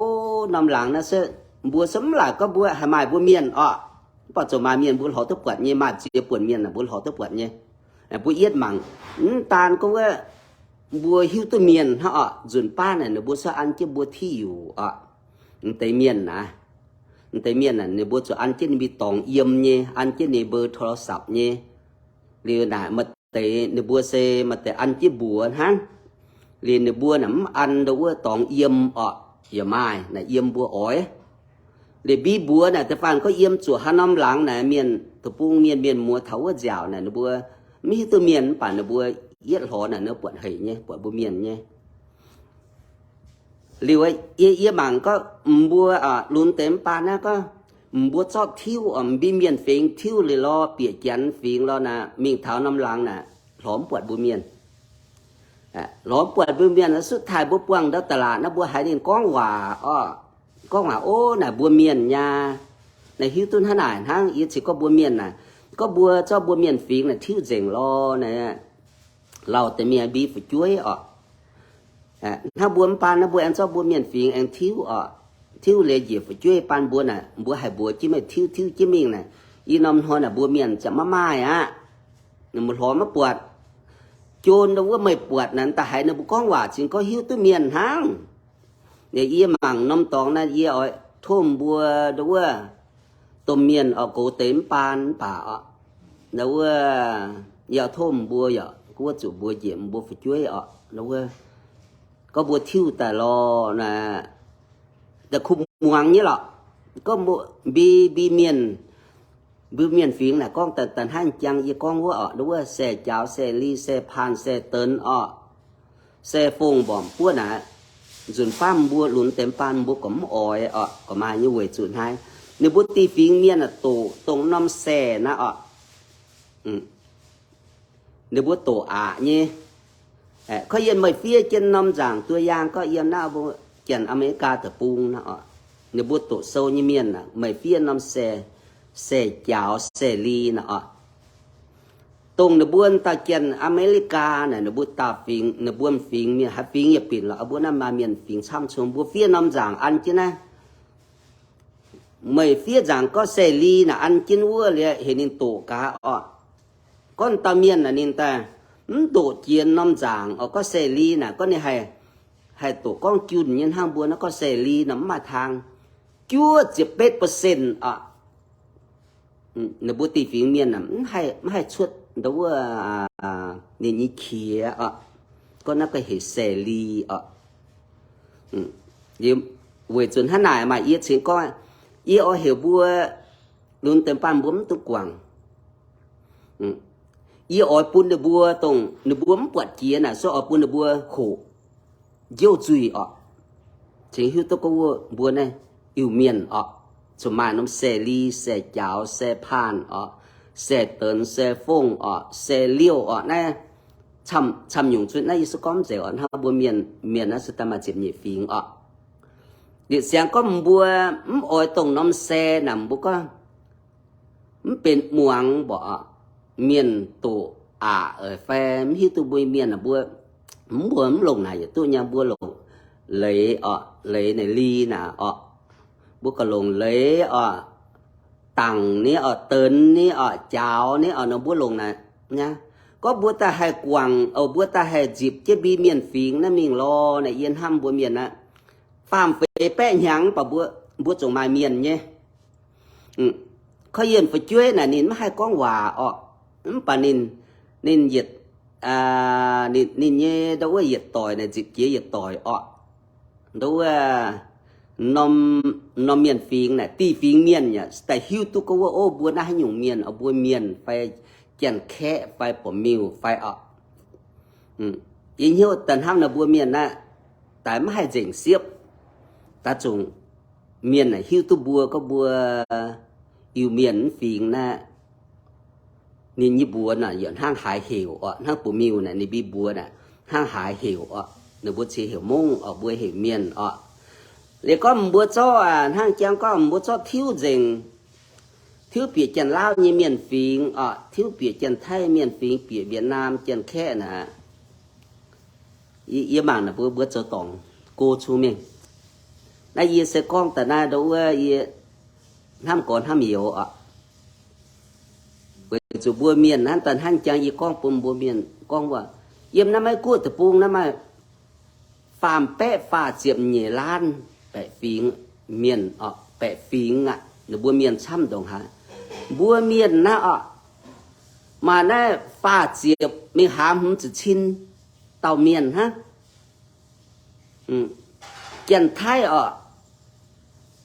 norm laangz naaiv se, mbuo se mv laaic gorngv mbuo haih maaih mbuo mienh orqc. Mv baac zoux maaih mienh mbuo hlorz duqv buatc nyei, maaih ziex buonc mienh naaic mbuo hlorz duqv buatc nyei. Mbuo yietv mangc, mv daan gorngv wuov mbuo hiuv duqv mienh hnangv orqc, nzunc baav naaic ninh mbuo se an jienv mbuo ที่อยู่ orqc. M'deix mienh naaic Deix mienh naaic ninh mbuo zuqc an jienv ninh mbuo dorngx yiem nyei, an jienv ninh mbuo โทรศัพท์ nyei. Liuz naaic maaih deix ninh mbuo se maaih deix an jienv mbuox hnangv. Liuz ninh mbuo naaic mv an ndo wuov dorngx yiem orqc, yaac maaih naaic yiem mbuo oix. Liuz mbi mbuox naaic da'faanh gorngv yiem zuqc haaix norm laangz naaic mienh, deic-bung mienh, mienh muoz taux wuov nziaauc naaic ninh mbuo mv hiuv duqv mienh mv baac ninh mbuo yietv hlorx naaic ninh buatc hec nyei, buatc mbuo mienh nyei. Liuz yie, yie mangc gorngv mbuo lunx deix mv baan naaiv gorngv mbuo zorqv tiuv, mbi mienh fingx tiuv liuz lorz bieqc janx fingx lorz naaic mingh taux norm laangz naaic hlorx mv buatc mbuo mienh. Hlorx mv buatc mbuo mienh, sutv taaih mbuo buangh ndau da'laatc naaiv mbuo haiz ninh gorngv waac orqc. Gorngv waac, ov, naaic mbuo mienh nyei. Naaic hiuv duqv hnangv naaic hnangv. Yie cingx gorngv mbuo mienh naaic, gorngv mbuo zorqv mbuo mienh fingx naaic tiuv nzengc lorz naaic, lauh deix mienh mbi fu'jueiv orqc. Hnangv mbuo mv baan naaiv mbuo aengx zorqv mbuo mienh fingx aengx tiuv orqc. Tiuv liuz njiec fu'jueiv baan mbuo naaic, mbuo haih mbuox jienv meih tiuv, tiuv jienv mingh naaic, i norm hnoi naaic mbuo mienh ziouc maiv maaih aqv. Ninh mbuo hlorx maiv buatc. Jun ndo wuov meih buatc naaic, da'haiz ninh mbuo gorngv waac cingx gorngv hiuv duqv mienh hnangv. Yie mangc norm dorngx naaiv yie oix tov mbuo ndo wuov domh mienh orqc, goux deix mv baan mv baac orqc, ndo wuov yie oix tov mbuo yaac gorngv wuov zuqc mbuox njiec mbuo fu'jueiv orqc, ndo wuov gorngv mbuo tiuv daaih lorz naaic, da'kuv muangx nyei lorqc. Gorngv mbuo mbi, mbi mienh, mbuo mienh fingx naaic gorngv daaih, daaih hnangv jang yie gorngv wuov orqc, ndo wuov se jaaux, se li, se paan, se deix orqc, se fong mborqc buov naaic, nzunc faam mbuo lunx deix baan mbuo gorqv mv oix orqc, gorqv maaih nyei weic zuqc hnangv. Ninh mbuo dieh fingx mienh aah, doqc dongh norm se naaiv orqc, ninh mbuo doqc aqc nyei. Gorngv yiem meih fiev jienv norm nzaangc duih yaang gorngv yiem naaiv mbuo Janx-Aa^me^li^gaa deic-bung naaiv orqc, ninh mbuo doqc sou nyei mienh aah, meih fiev norm se, se jaaux, se li naaic orqc. Dongh ninh mbuo dauh Janx-Aa^me^li^gaa naaic, ninh mbuo dauh fingx, ninh mbuo fingx mienh, haaix fingx yaac binc lorqc, mbuo naaiv maaih mienh fingx camv cung, mbuo fiev norm nzaangc an jienv naaiv. Meih fiev nzaangc gorngv se li naaic an jienv wuov liuz heuc ninh doqc gaax orqc. Gorngv dauh mienh naaic ninh daaih mv doqc jiex norm nzaangc orqc, gorngv se li naaic, gorngv ninh haih, haih doqc gorngv junh nyei hnangv mbuo naaiv gorngv se li naaic mv maaih tang. Juov ziepc betv percent orqc. Ninh mbuo dieh fingx mienh mv haih cuotv ndo wuov ninh nyei qiex orqc. Gorngv naaiv gorngv heuc se li orqc. Weic zuqc hnangv naaic maaih yie cingx gorngv, yie oix heuc mbuo lunx deix baan mbuo mv duqv guangc. Yie oix bun ninh mbuo dongh ninh mbuo mv buatc jiex naaic, se oix bun ninh mbuo hoqc njiouv nzuih orqc. Cingx hiuv duqv gorngv wuov mbuo naaiv Iu-Mienh orqc, zuqc maaih norm se li, se jaaux, se paanh orqc, se deix, se fongh orqc, se liouh orqc naaiv. Camv-, camv-nyungc zunv naaiv yie se gorngv mv zeiz orqc, hnangv mbuo mienh, mienh naaiv se daaih maaih ziepc nyeic fingx orqc. Liuz siangx gorngv mbuo mv oix dongh norm se naaic, mbuo gorngv mv benx muangx mborqc, mienh doqc aqc fai mv hiuv duqv mbuo mienh mbuo, mv, mbuo mv longc naaic yietc duqv nyei, mbuo longc leiz orqc, leiz naaic li naaic orqc. Mbuo gauh longc leiz orqc, dangc ni orqc, deix ni orqc, jaaux ni orqc, nor mbuo longc naaic nyei. Gorngv mbuo daaih haih guangc, mbuo daaih haih nzipc jienv mbi mienh fingx naaiv mingh lorz naaic, yie hnamv mbuo mienh aqv, faam-feix baeqv hnyangx mv baac mbuo, mbuo zuqc maaih mienh nyei. Korv-lienh fu'jueiv naaic ninh maiv haih gorngv waac orqc, mv baac ninh, ninh yietc, ninh, ninh nyei ndo wuov yietc doic naaic nzipc jiex yietc doic orqc. Ndo wuov norm, norm mienh fingx naaic, dieh fingx mienh yaac daaih hiuv duqv gorngv wuov, o, mbuo naaiv haaix nyungc mienh, o, mbuo mienh fai Janx-Kaeqv fai Borqmiuh fai orqc. Yie hnyouv daaih hnamv naaic mbuo mienh naaiv, daaih maiv haih nzengc siepv. Daaih zungc mienh naaic hiuv duqv mbuo gorngv mbuo Iu-Mienh mv fingx naaiv, ninh nyei mbuox naaic yaac hnangv haaix heuc orqc, hnangv Borqmiuh naaic ninh mbuo mbuox naaic hnangv haaix heuc orqc, ninh mbuo cingx heuc Mungv orqc, mbuo heuc Mienh orqc. Liuz gorngv mbuo zorqv, hnangv jangx gorngv mbuo zorqv tiuv nzengc, tiuv bieqc Janx-Laauv nyei mienh fingx orqc, tiuv bieqc Janx-Taiv mienh fingx, bieqc Việt Nam, Janx-Kaeqv naaic. Yie, yie mangc naaic mbuo, mbuo zoux dorngc go cung mingh. Naaiv yie se gorngv daaih naaiv ndo wuov yie hnamv gorx hnamv youz orqc. Weic zuqc mbuo mienh hnangv daaih hnangv jangx yie gorngv bun mbuo mienh gorngv wuov, yiem naaiv Meiv Guoqv deic-bung naaiv maaih faam-baeqv faah ziepc nyeic laanh baeqc fingx mienh orqc. baeqc fingx aqv. Ninh mbuo mienh camv ndongc haaix. Mbuo mienh naaiv oc, maaih naaiv faah ziepc mingh hlaax hmz ziepc cin dauh mienh hnangv. Janx-Taiv oc,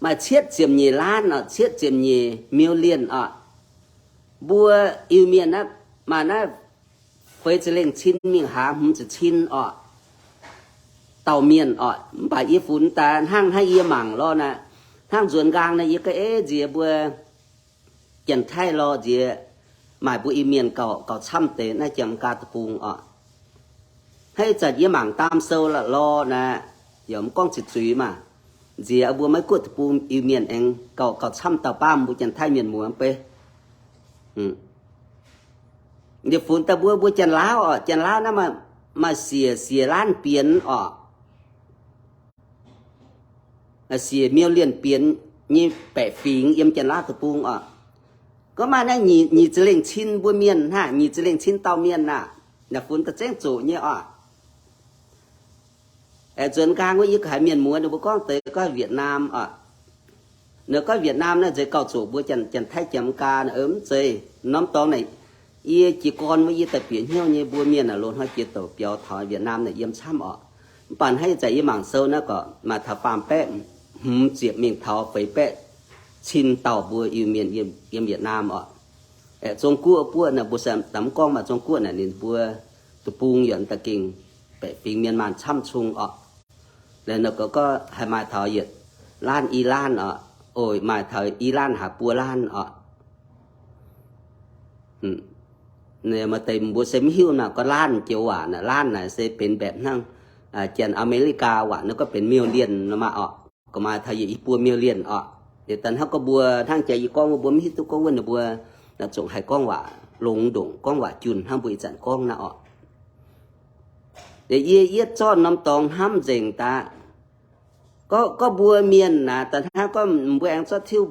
maaih cietv ziepc nyeic laanv oc, cietv ziepc nyeic million oc. Mbuo Iu-Mienh naaiv maaih naaiv feix ziepc lengh cin mingh hlaax hmz ziepc cin oc, dauh mienh oc. Mv baac yie funx daaih hnangv naaiv yie mangc lorqc naaiv, hnangv nzuonx nqaang naaiv yie ga'eiv nziex mbuo Janx-Taiv lorh nziex maaih mbuo Iu-Mienh gauh, gauh camv deix naaiv Janx-Gaa deic-bung oc. Hnangv ih zanc yie mangc daam sou lorh naaiv, yaac mv gorngv ziqc zuiz maah, nziex mbuo Meiv Guoqv deic-bung Iu-Mienh aengx gauh, gauh camv dauh baav mbuo Janx-Taiv mienh muoz beiv. Yie funx daaih mbuo, mbuo Janx-Laauv oc, Janx-Laauv naaiv maaih siec, siec laanv bienx oc. Siec million bienx nyei baeqc fingx yiem Janx-Laauv deic-bung oc. Gorngv maaih naaiv nyic, nyic ziepc lengh cin mbuo mienh hnangv, nyic ziepc lengh cin dauh mienh naaic, naaic funx daaih zengv zoqc nyei oc. Aengx nzuonx nqaang wuov yie ga'haiz mienh muoz ninh mbuo gorngv deix gorngv Vietnam oc. Ninh gorngv Vietnam naaiv nzeix gauh zoqc mbuo Janx-Taiv Janx-Gaa naaic, mv zeiz. Norm dorngx naaic, yie jiez gorn wuov yie daaih bieqc hnyouv nyei mbuo mienh naaic loz-hnoi jiex douc biaux taux Vietnam naaic yiem camv oc. Mv baac hnangv ih zanc yie mangc sou naaiv gorqv maaih taux faam baeqv hmz ziepc mingh taux feix baeqv cin dauh mbuo Iu-Mienh yiem Vietnam oc. Aeqv, Zong Guoqv buov naaic mbuo se daaih mv gorngv maaih Zong Guoqv naaic ninh mbuo deic-bung yaac da'gengh baeqc fingx mienh maanh camv cung oc. Liuz naaic gorngv haih maaih taux yietc laanv i laanv oc. Oc, maaih taux i laanv haaix buo laanv oc. Maaih deix mbuo se mv hiuv naaic gorngv laanv joux waac naaic, laanv naaic se benx mbaeqc hnangv Janx-Aa^me^li^gaa waac naaiv gorngv benx million nor maah oc. Gorngv maaih taux yietc i buo million oc. Liuz daaih hnangv gorngv mbuo hnangv jaax yie gorngv wuov mbuo mv hiuv duqv gorngv wuov ninh mbuo naaic zungv haih gorngv waac longx ndongc gorngv waac junh hnangv mbuo ih zanc gorngv naaiv oc. Liuz yie yietv zorqv norm dorngx hnamv nzengc daaih. Gorngv, gorngv mbuo mienh naaic daaih hnangv gorngv mbuo aengx zorqv tiuv,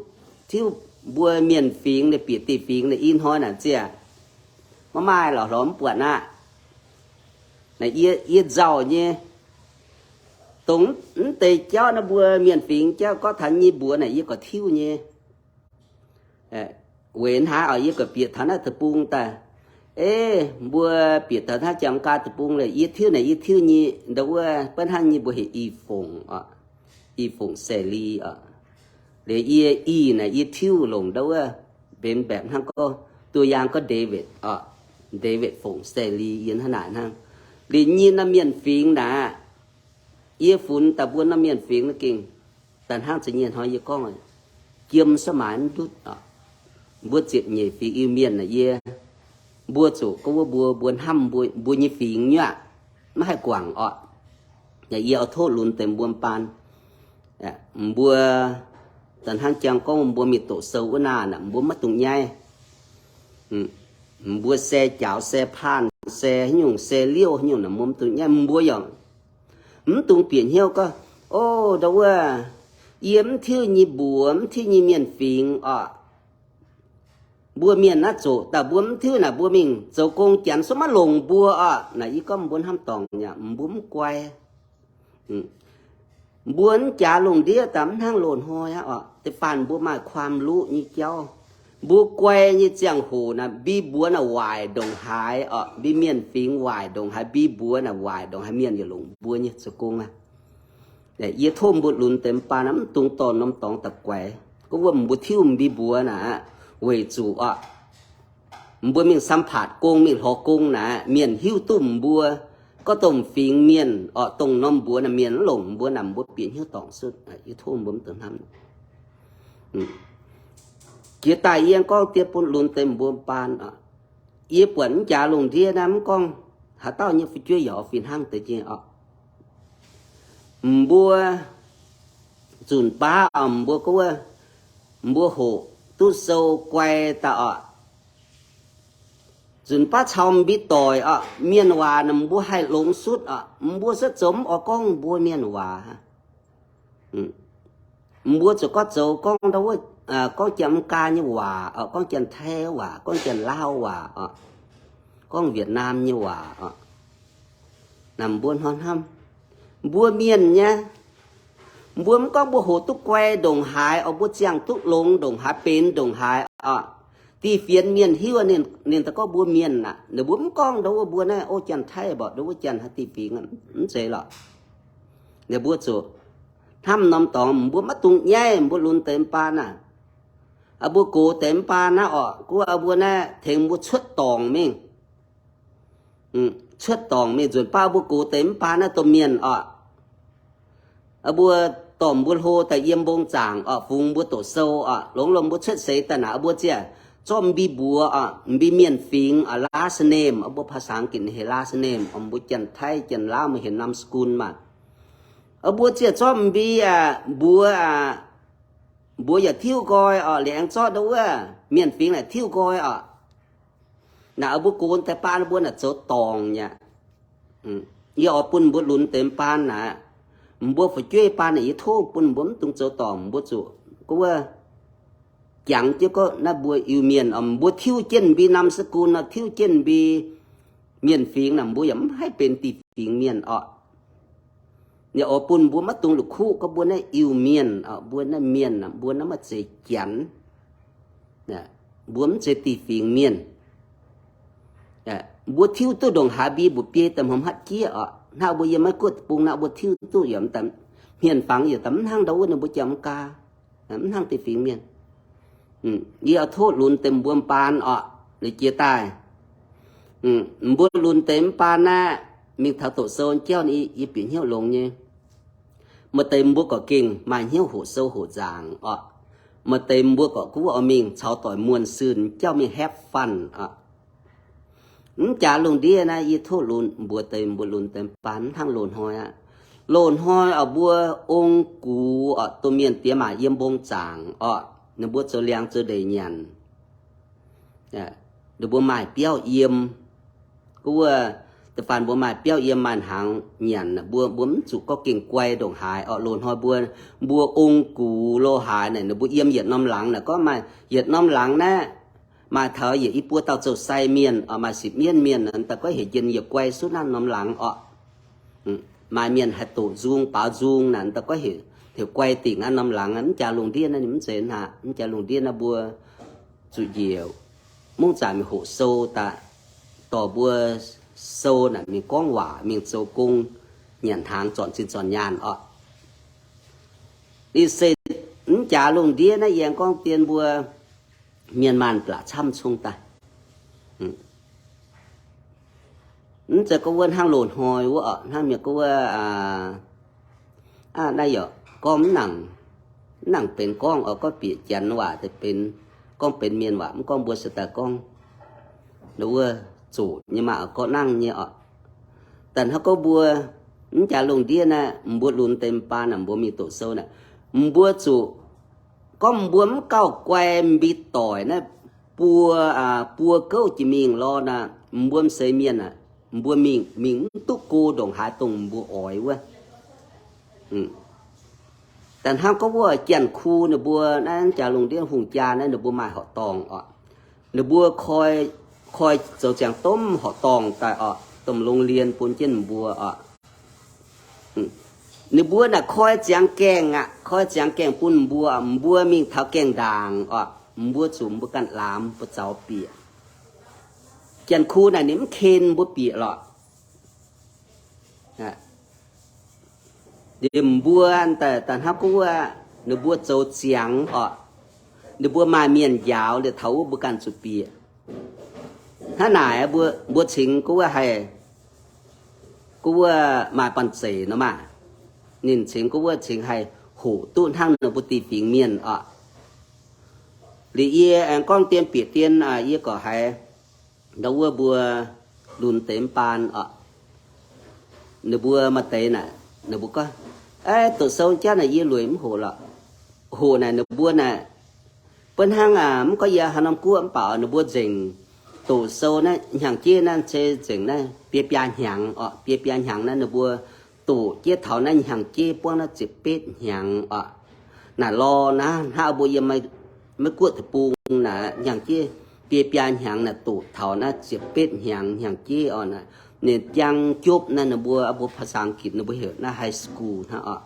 tiuv mbuo mienh fingx naaic bieqc diuh fingx naaic i hnoi naaic ziec, maiv maaih lorqc, lorz mv buatc aqv. Naaic yie, yie nzauh nyei. Dongh mv deix jauv naaiv mbuo mienh fingx jauv gorngv taux nyei mbuox naaic yie gorqv tiuv nyei. Weic hnangv oc, yie gorqv bieqc taux naaiv deic-bung daaih. Ei, mbuo bieqc taux naaiv Janx-Gaa deic-bung lorqc, yie tiuv naaic yie tiuv nyei ndau wuov, beiv hnangv nyei mbuo heuc i fongc oc, i fongc Sae Li oc. Liuz yie i naaic yie tiuv longc ndau wuov, benx mbaeqc hnangv gorngv duqv yaang gorngv David oc, David fongc Sae Li yie hnangv naaic hnangv. Liuz nyei norm mienh fingx naaic, yie funx daaih mbuo norm mienh fingx naaiv gengh daaih hnangv za'nyienh hnoi yie gorngv, jiem sou maaiz mv ndutv oc. Mbuo ziepc nyeic fingx Iu-Mienh naaic yie, mbuo zuqc gorngv wuov mbuo, mbuo hnamv mbuo, mbuo nyei fingx nyuoqc, maiv haih guangc oc. Yie oix tov lunx deix mbuo baan, mbuo daaih hnangv jangx gorngv mbuo mingh doqc sou wuov naaic, mbuo maiv dungx nyaiv. Mbuo se jaaux, se paanh, se haaix nyungc, se liouh haaix nyungc naaic, mbuo mv dungx nyaiv. Mbuo yaac mv dungx bieqc hnyouv gorngv, o, ndau wuov, yie mv tiuv nyei mbuox, mv tiuv nyei mienh fingx oc. Mbuo mienh naaiv zoqc daaih mbuo mv tiuv naaic, mbuo mingh zoux gong, Janx sou maiv longc mbuo oc. Naaic yie gorngv mbuo hnamv dorngc nyei, mbuo mv guai. Mbuo mv jaax lungh ndiev daaih mv hnangv loz-hnoi aqv oc. Da'faanh mbuo maaih ความรู้ nyei jauv. Mbuo guai nyei ziangh hoc naaic, mbi mbuox naaic waaic ndongc haaix oc, mbi mienh fingx waaic ndongc haaix, mbi mbuox naaic waaic ndongc haaix, mienh yaac longc mbuo nyei zoux gong aqv. Yie tov mbuo lunx deix mv baac mv dungx dorh norm dorngx daaih guaix. Gorngv wuov mbuo tiuv mbi mbuox naaic, weic zuqc oc, mbuo mingh สัมภาษณ์ gong, mingh lorz gong naaic, mienh hiuv duqv mbuo gorngv dongh fingx mienh oc, dongh norm mbuox naaic mienh mv longc mbuo naaic, mbuo bieqc hnyouv dorngc suotv. Yie tov mbuo mv dungx hnamv. Jiex daaih yie gorngv diev bun lunx deix mbuo baan oc. Yie buatc mv jaax lungh ndiev naaiv mv gorngv haaix dauh nyei fu'jueiv yaac oix fih hnangv deix nyei oc. Mbuo nzunc baav oc, mbuo gorngv wuov, mbuo hoqc duqv sou guai daaih oc. Nzunc baav caux mbi doic oc, mienh waac naaic mbuo haih longx sutv oc. Mbuo se zoux mv oix gorngv mbuo mienh waac. Mbuo zuqc gorngv zoux gorngv ndau wuov, gorngv Janx-Gaa nyei waac oc, gorngv Janx-Taiv waac, gorngv Janx-Laauv waac oc, gorngv Việt Nam nyei waac oc. Naaic mbuo hnoi hnamv, mbuo mienh nyei, Mbuo mv gorngv mbuo hoqc duqv guai ndongc haaix, oix mbuo ziangh duqv longx ndongc haaix, benx ndongc haaix oc. Dieh fienx mienh hiuv ninh, ninh daaih gorngv mbuo mienh aqv. Ninh mbuo mv gorngv ndau wuov mbuo naaiv, o, Janx-Taiv mborqv ndau wuov Janx haaix dieh fingx, mv zeiz lorqc. Ninh mbuo zuqc hnamv norm dorngx, mbuo maiv dungx nyaiv, mbuo lunx deix mv baan naaiv. Mbuo gox deix mv baan naaiv oc, gu mbuo naaiv tengx mbuo cuotv dorngc mingh. Cuotv dorngc mingh nzunc baav mbuo gox deix mv baan naaiv domh mienh oc. Mbuo dorh mbuo hlo daaih yiem mbong zaangc oc, fungx mbuo doqc sou oc, longx lomh mbuo cuotv seix daaih naaic mbuo ziouc zorqv mbi mbuox oc, mbi mienh fingx oc, last name oc, mbuo ภาษาอังกฤษ heuc last name oc, mbuo Janx-Taiv Janx-Laauv mbuo heuc นามสกุล maah. Mbuo ziouc zorqv mbi aqv, mbuox aqv, mbuox yaac tiuv nqoi oc, liuz aengx zorqv ndau wuov mienh fingx naaic tiuv nqoi oc. Naaic mbuo gox deix baan mbuo naaic zoux dorngc nyei. Yie oix bun mbuo lunx deix baan naaic, mbuo fu'jueiv baan naaic yie tov bun mbuo mv dungx zoux dorngc, mbuo zuqc gorngv wuov jangx jienv gorngv naaiv mbuo Iu-Mienh oc, mbuo tiuv jienv mbi นามสกุล nor, tiuv jienv mbi mienh fingx naaic, mbuo yaac mv haih benx dieh fingx mienh oc. Yie oix bun mbuo maiv dungx la'kuqv gorngv mbuo naaiv Iu-Mienh oc, mbuo naaiv mienh, mbuo naaiv maiv zeiz Janx. Mbuo mv zeiz dieh fingx mienh. Mbuo tiuv duqv ndongc haaix mbi mbu'biei daaih hmuangx hatv jieqv oc. Hnangv mbuo yiem Meiv Guoqv deic-bung naaiv, mbuo tiuv duqv yaac hmien fangx yaac daaih mv hnangv ndau wuov ninh mbuo Janx-Meigaa, mv hnangv dieh fingx mienh. Yie oix tov lunx deix mbuo baan oc, liuz jiex daaih mbuo lunx deix mv baan naaiv, mingh taux doqc sou jauv yie bieqc hnyouv longx nyei. Maaih deix mbuo gorqv gengh maaih hnyouv hoqc sou hoqc nzaangc oc. Maaih deix mbuo gorqv gu wuov oix mingh caux doic muonh swn jauv mingh have fun oc. Mv jaax lungh ndiev naaiv yie tov lunx mbuo deix, mbuo lunx deix baan mv hnangv loz-hnoi aqv. Loz-hnoi oc, mbuo ong gux oc, domh mienh diex maac yiem mbong zaangc oc, ninh mbuo zoux liangx zoux ndeic nyanc. Ninh mbuo maaih biauv yiem. Gu wuov, da'faanh mbuo maaih biauv yiem maaih hnaangx nyanc, mbuo, mbuo mv zuqc gorngv gengh guai ndongc haaix oc. Loz-hnoi mbuo, mbuo ong gux lo haaix naaic, ninh mbuo yiem yietc norm laangz naaic, gorngv maaih yietc norm laangz naaiv, maaih taux yietc i buo dauh zouv-sai mienh oc, maaih sipv mienv mienh naaic, daaih gorngv heuc njien-youh guai sutv naaiv norm laangz oc. Maaih mienh haih doqc nzung baaux nzung naaic, daaih gorngv heuc, heuc guai dingc naaiv norm laangz. Mv jaax lungh ndiev naaiv ninh mv zeiz hnangv. Mv jaax lungh ndiev naaiv mbuo zuqc njiec mungv zaangc mingh hoqc sou daaih, dorh mbuo sou naaic mingh gorngv waac, mingh zoux gong, nyanc hnaangx, zornc zinh zornc nyaanh oc. Ih se mv jaax lungh ndiev naaiv yie aengx gorngv dien mbuo mienh maanh baac camv cung daaih. Mv zeiz gorngv wuov hnangv loz-hnoi wuov oc, hnangv mienh gorngv wuov, aa, naaiv yaac gorngv mv nangc, mv nangc benx gorngv oc, gorngv bieqc Janx waac deix benx, gorngv benx mienh waac, mv gorngv mbuo se daaih gorngv wuov zoqc nyei maah, gorngv nangv nyei oc. Daaih hnangv gorngv mbuo mv jaax lungh ndiev naaiv, mbuo lunx deix baan naaic, mbuo mingh doqc sou naaic, mbuo zuqc gorngv mbuo mv gauh guai mbi doic naaiv, buo, aa, buo gouv jiex mingh lorz naaic, mbuo m'seix mienh aac, mbuo mingh, mingh mv duqv go ndongc haaix dongh mbuo oix wuov. Daaih hnangv gorngv wuov Janx-Ku ninh mbuo naaiv, jaax lungh ndiev hungh jaa naaiv ninh mbuo maaih horqc dorngh oc. Ninh mbuo koi, koi zoux ziangx domh horqc dorngh daaih oc, domh โรงเรียน bun jienv mbuo oc. Ninh mbuo naaic koi ziangx gaengh aqv, koi ziangx gaengh bun mbuo, mbuo mingh taux gaengh ndaangc oc, mbuo zuqc mbuo ganh laamz mbuo zaux bieqc. Janx-Ku naaic ninh mv ken mbuo bieqc lorqc. Liemh mbuo daaih, daaih hnangv gorngv wuov, ninh mbuo zoux ziangx oc, ninh mbuo maaih mienh njaaux liuz taux wuov mbuo ganh zuqc bieqc. Hnangv naaic mbuo, mbuo cingx gorngv wuov haih, gorngv wuov maaih banh zeic nor maah, ninh cingx gorngv wuov cingx haih hoqc duqv hnangv ninh mbuo dieh fingx mienh oc. Liuz yie aengx gorngv dien bieqc dien, yie gorqv haiz ndau wuov mbuo lunx deix mv baan oc, ninh mbuo maaih deix naaic, ninh mbuo gorngv, aa, doqc sou jaav naaic yie lueic mv hoqc lorqc. Hoqc naaic ninh mbuo naaic, bun hnangv, aa, mv gorngv yie haaix norm guoqv mv baac ninh mbuo nzengc doqc sou naaiv hnyangx-jeiv naaiv se nzengc naaiv biei biaa hnyangx oc. Biei biaa hnyangx naaiv ninh mbuo doqc jiex taux naaiv hnyangx-jeiv buangv naaiv ziepc betv hnyangx oc. Naaic lorh naaiv hnangv mbuo yiem Meiv Guoqv deic-bung naaic hnyangx-jeiv biei biaa hnyangx naaic doqc taux naaiv ziepc betv hnyangx hnyangx-jeiv oc. Naaic ninh jangv jopv naaiv ninh mbuo, mbuo ภาษาอังกฤษ ninh mbuo heuc naaiv high school hnangv oc.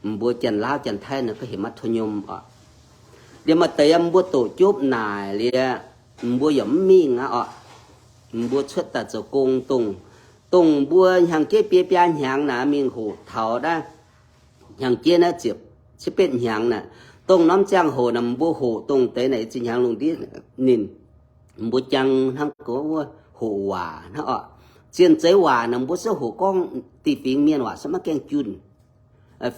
Mbuo Janx-Laauv Janx-Taiv naaiv gorngv heuc มัธยม oc. Liuz maaih deix yiem mbuo doqc jopv naaic liuz, mbuo yaac mv mingh aqv oc. Mbuo cuotv daaih zoux gong dongh, dongh mbuo hnyangx-jeiv biei biaa hnyangx naaic mingh hoqc taux naaiv hnyangx-jeiv naaiv ziepc, ziepc betv hnyangx naaic. Dongh norm ziangh hoc naaic mbuo hoqc dongh deix naaic zinh hnyangx lungh ndiev ninh, mbuo jangx hnangv gorngv wuov hoqc waac hnangv oc. Zien zeiz waac naaic mbuo se hoqc gorngv dieh fingx mienh waac se maiv gaengh junh.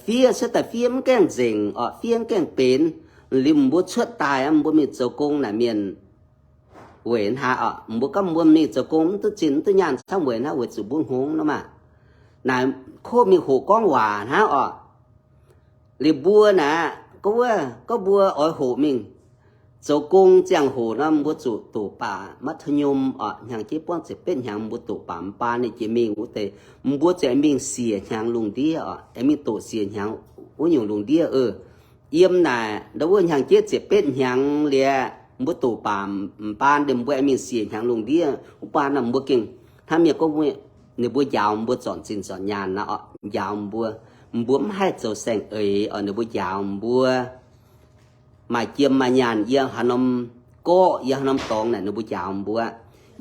Fiev se daaih fiev mv gaengh nzengc oc, fiev mv gaengh benx. Liuz mbuo cuotv daaih mbuo mingh zoux gong naaic mienh weic hnangv oc, mbuo gorngv mbuo mingh zoux gong mv duqv zinh mv duqv nyaanh camv weic hnangv, weic zuqc mbuo hngongx nor maah. Naaic kov mingh hoqc gorngv waac hnangv oc. Liuz mbuo naaic gorngv wuov, gorngv mbuo oix hoqc mingh zoux gong ziangh hoc nor, mbuo zuqc doqc baac มัธยม oc, hnyangx-jeiv buangv ziepc betv hnyangx mbuo doqc baac m'baan ninh jiex mingh wuov deix, mbuo ziouc mingh siec hnyangx lungh ndiev oc, aengx mingh doqc siec hnyangx wuov nyungc lungh ndiev oc. Yiem naaic ndau wuov hnyangx-jeiv ziepc betv hnyangx liuz, mbuo doqc baac m'baan liuz mbuo aengx mingh siec hnyangx lungh ndiev. Wuov baan nor mbuo gengh hnangv mienh gorngv, ninh mbuo njaaux mbuo zornc zinh zornc nyaanh nor oc, njaaux mbuo, mbuo mv haih zoux saeng-eix oc, ninh mbuo njaaux mbuo maaih jiem maaih nyaanh yiem haaix norm gorqv, yiem haaix norm dorngx naaic ninh mbuo njaaux mbuo.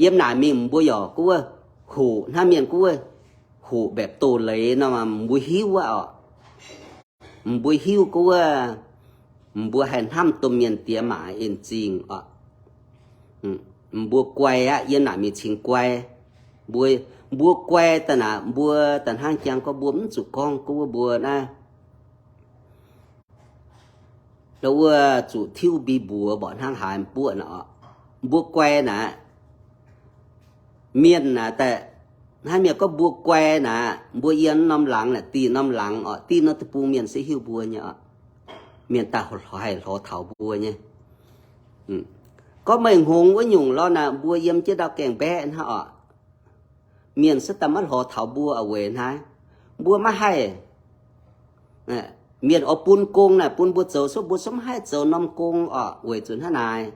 Yiem naaic mingh mbuo yaac gorngv wuov hoqc hnangv mienh gorngv wuov hoqc mbaeqc doz-leiz nor, mbuo hiuv aqv oc. Mbuo hiuv gorngv wuov, mbuo haih hnamv domh mienh diex maac en zingh oc. Mbuo guai aqv, yiem naaic mingh cingx guai. Mbuo, mbuo guai daaih naaic, mbuo daaih hnangv jangx gorngv mbuo mv zuqc gorngv gorngv wuov mbuo naaiv, wuov zuqc tiuv mbi mbuox mborqv hnangv haaix buoqv naaic oc. Mbuo guai naaic, mienh naaic daaih, hnangv mienh gorngv mbuo guai naaic, mbuo yiem norm laangz naaic, dih norm laangz oc, dih norm deic-bung mienh se hiuv mbuo nyei oc. Mienh daaih haih lorz taux mbuo nyei. Gorngv meih hngongx wuov nyungc lorqc naaic, mbuo yiem jienv ndau gaengh mbaeqv hnangv oc. Mienh se daaih maiv lorz taux mbuo oc, weic hnangv mbuo maiv haih. Mienh oix bun gong naaic bun mbuo zoux, se mbuo se maiv haih zoux norm gong oc, weic zuqc hnangv naaic.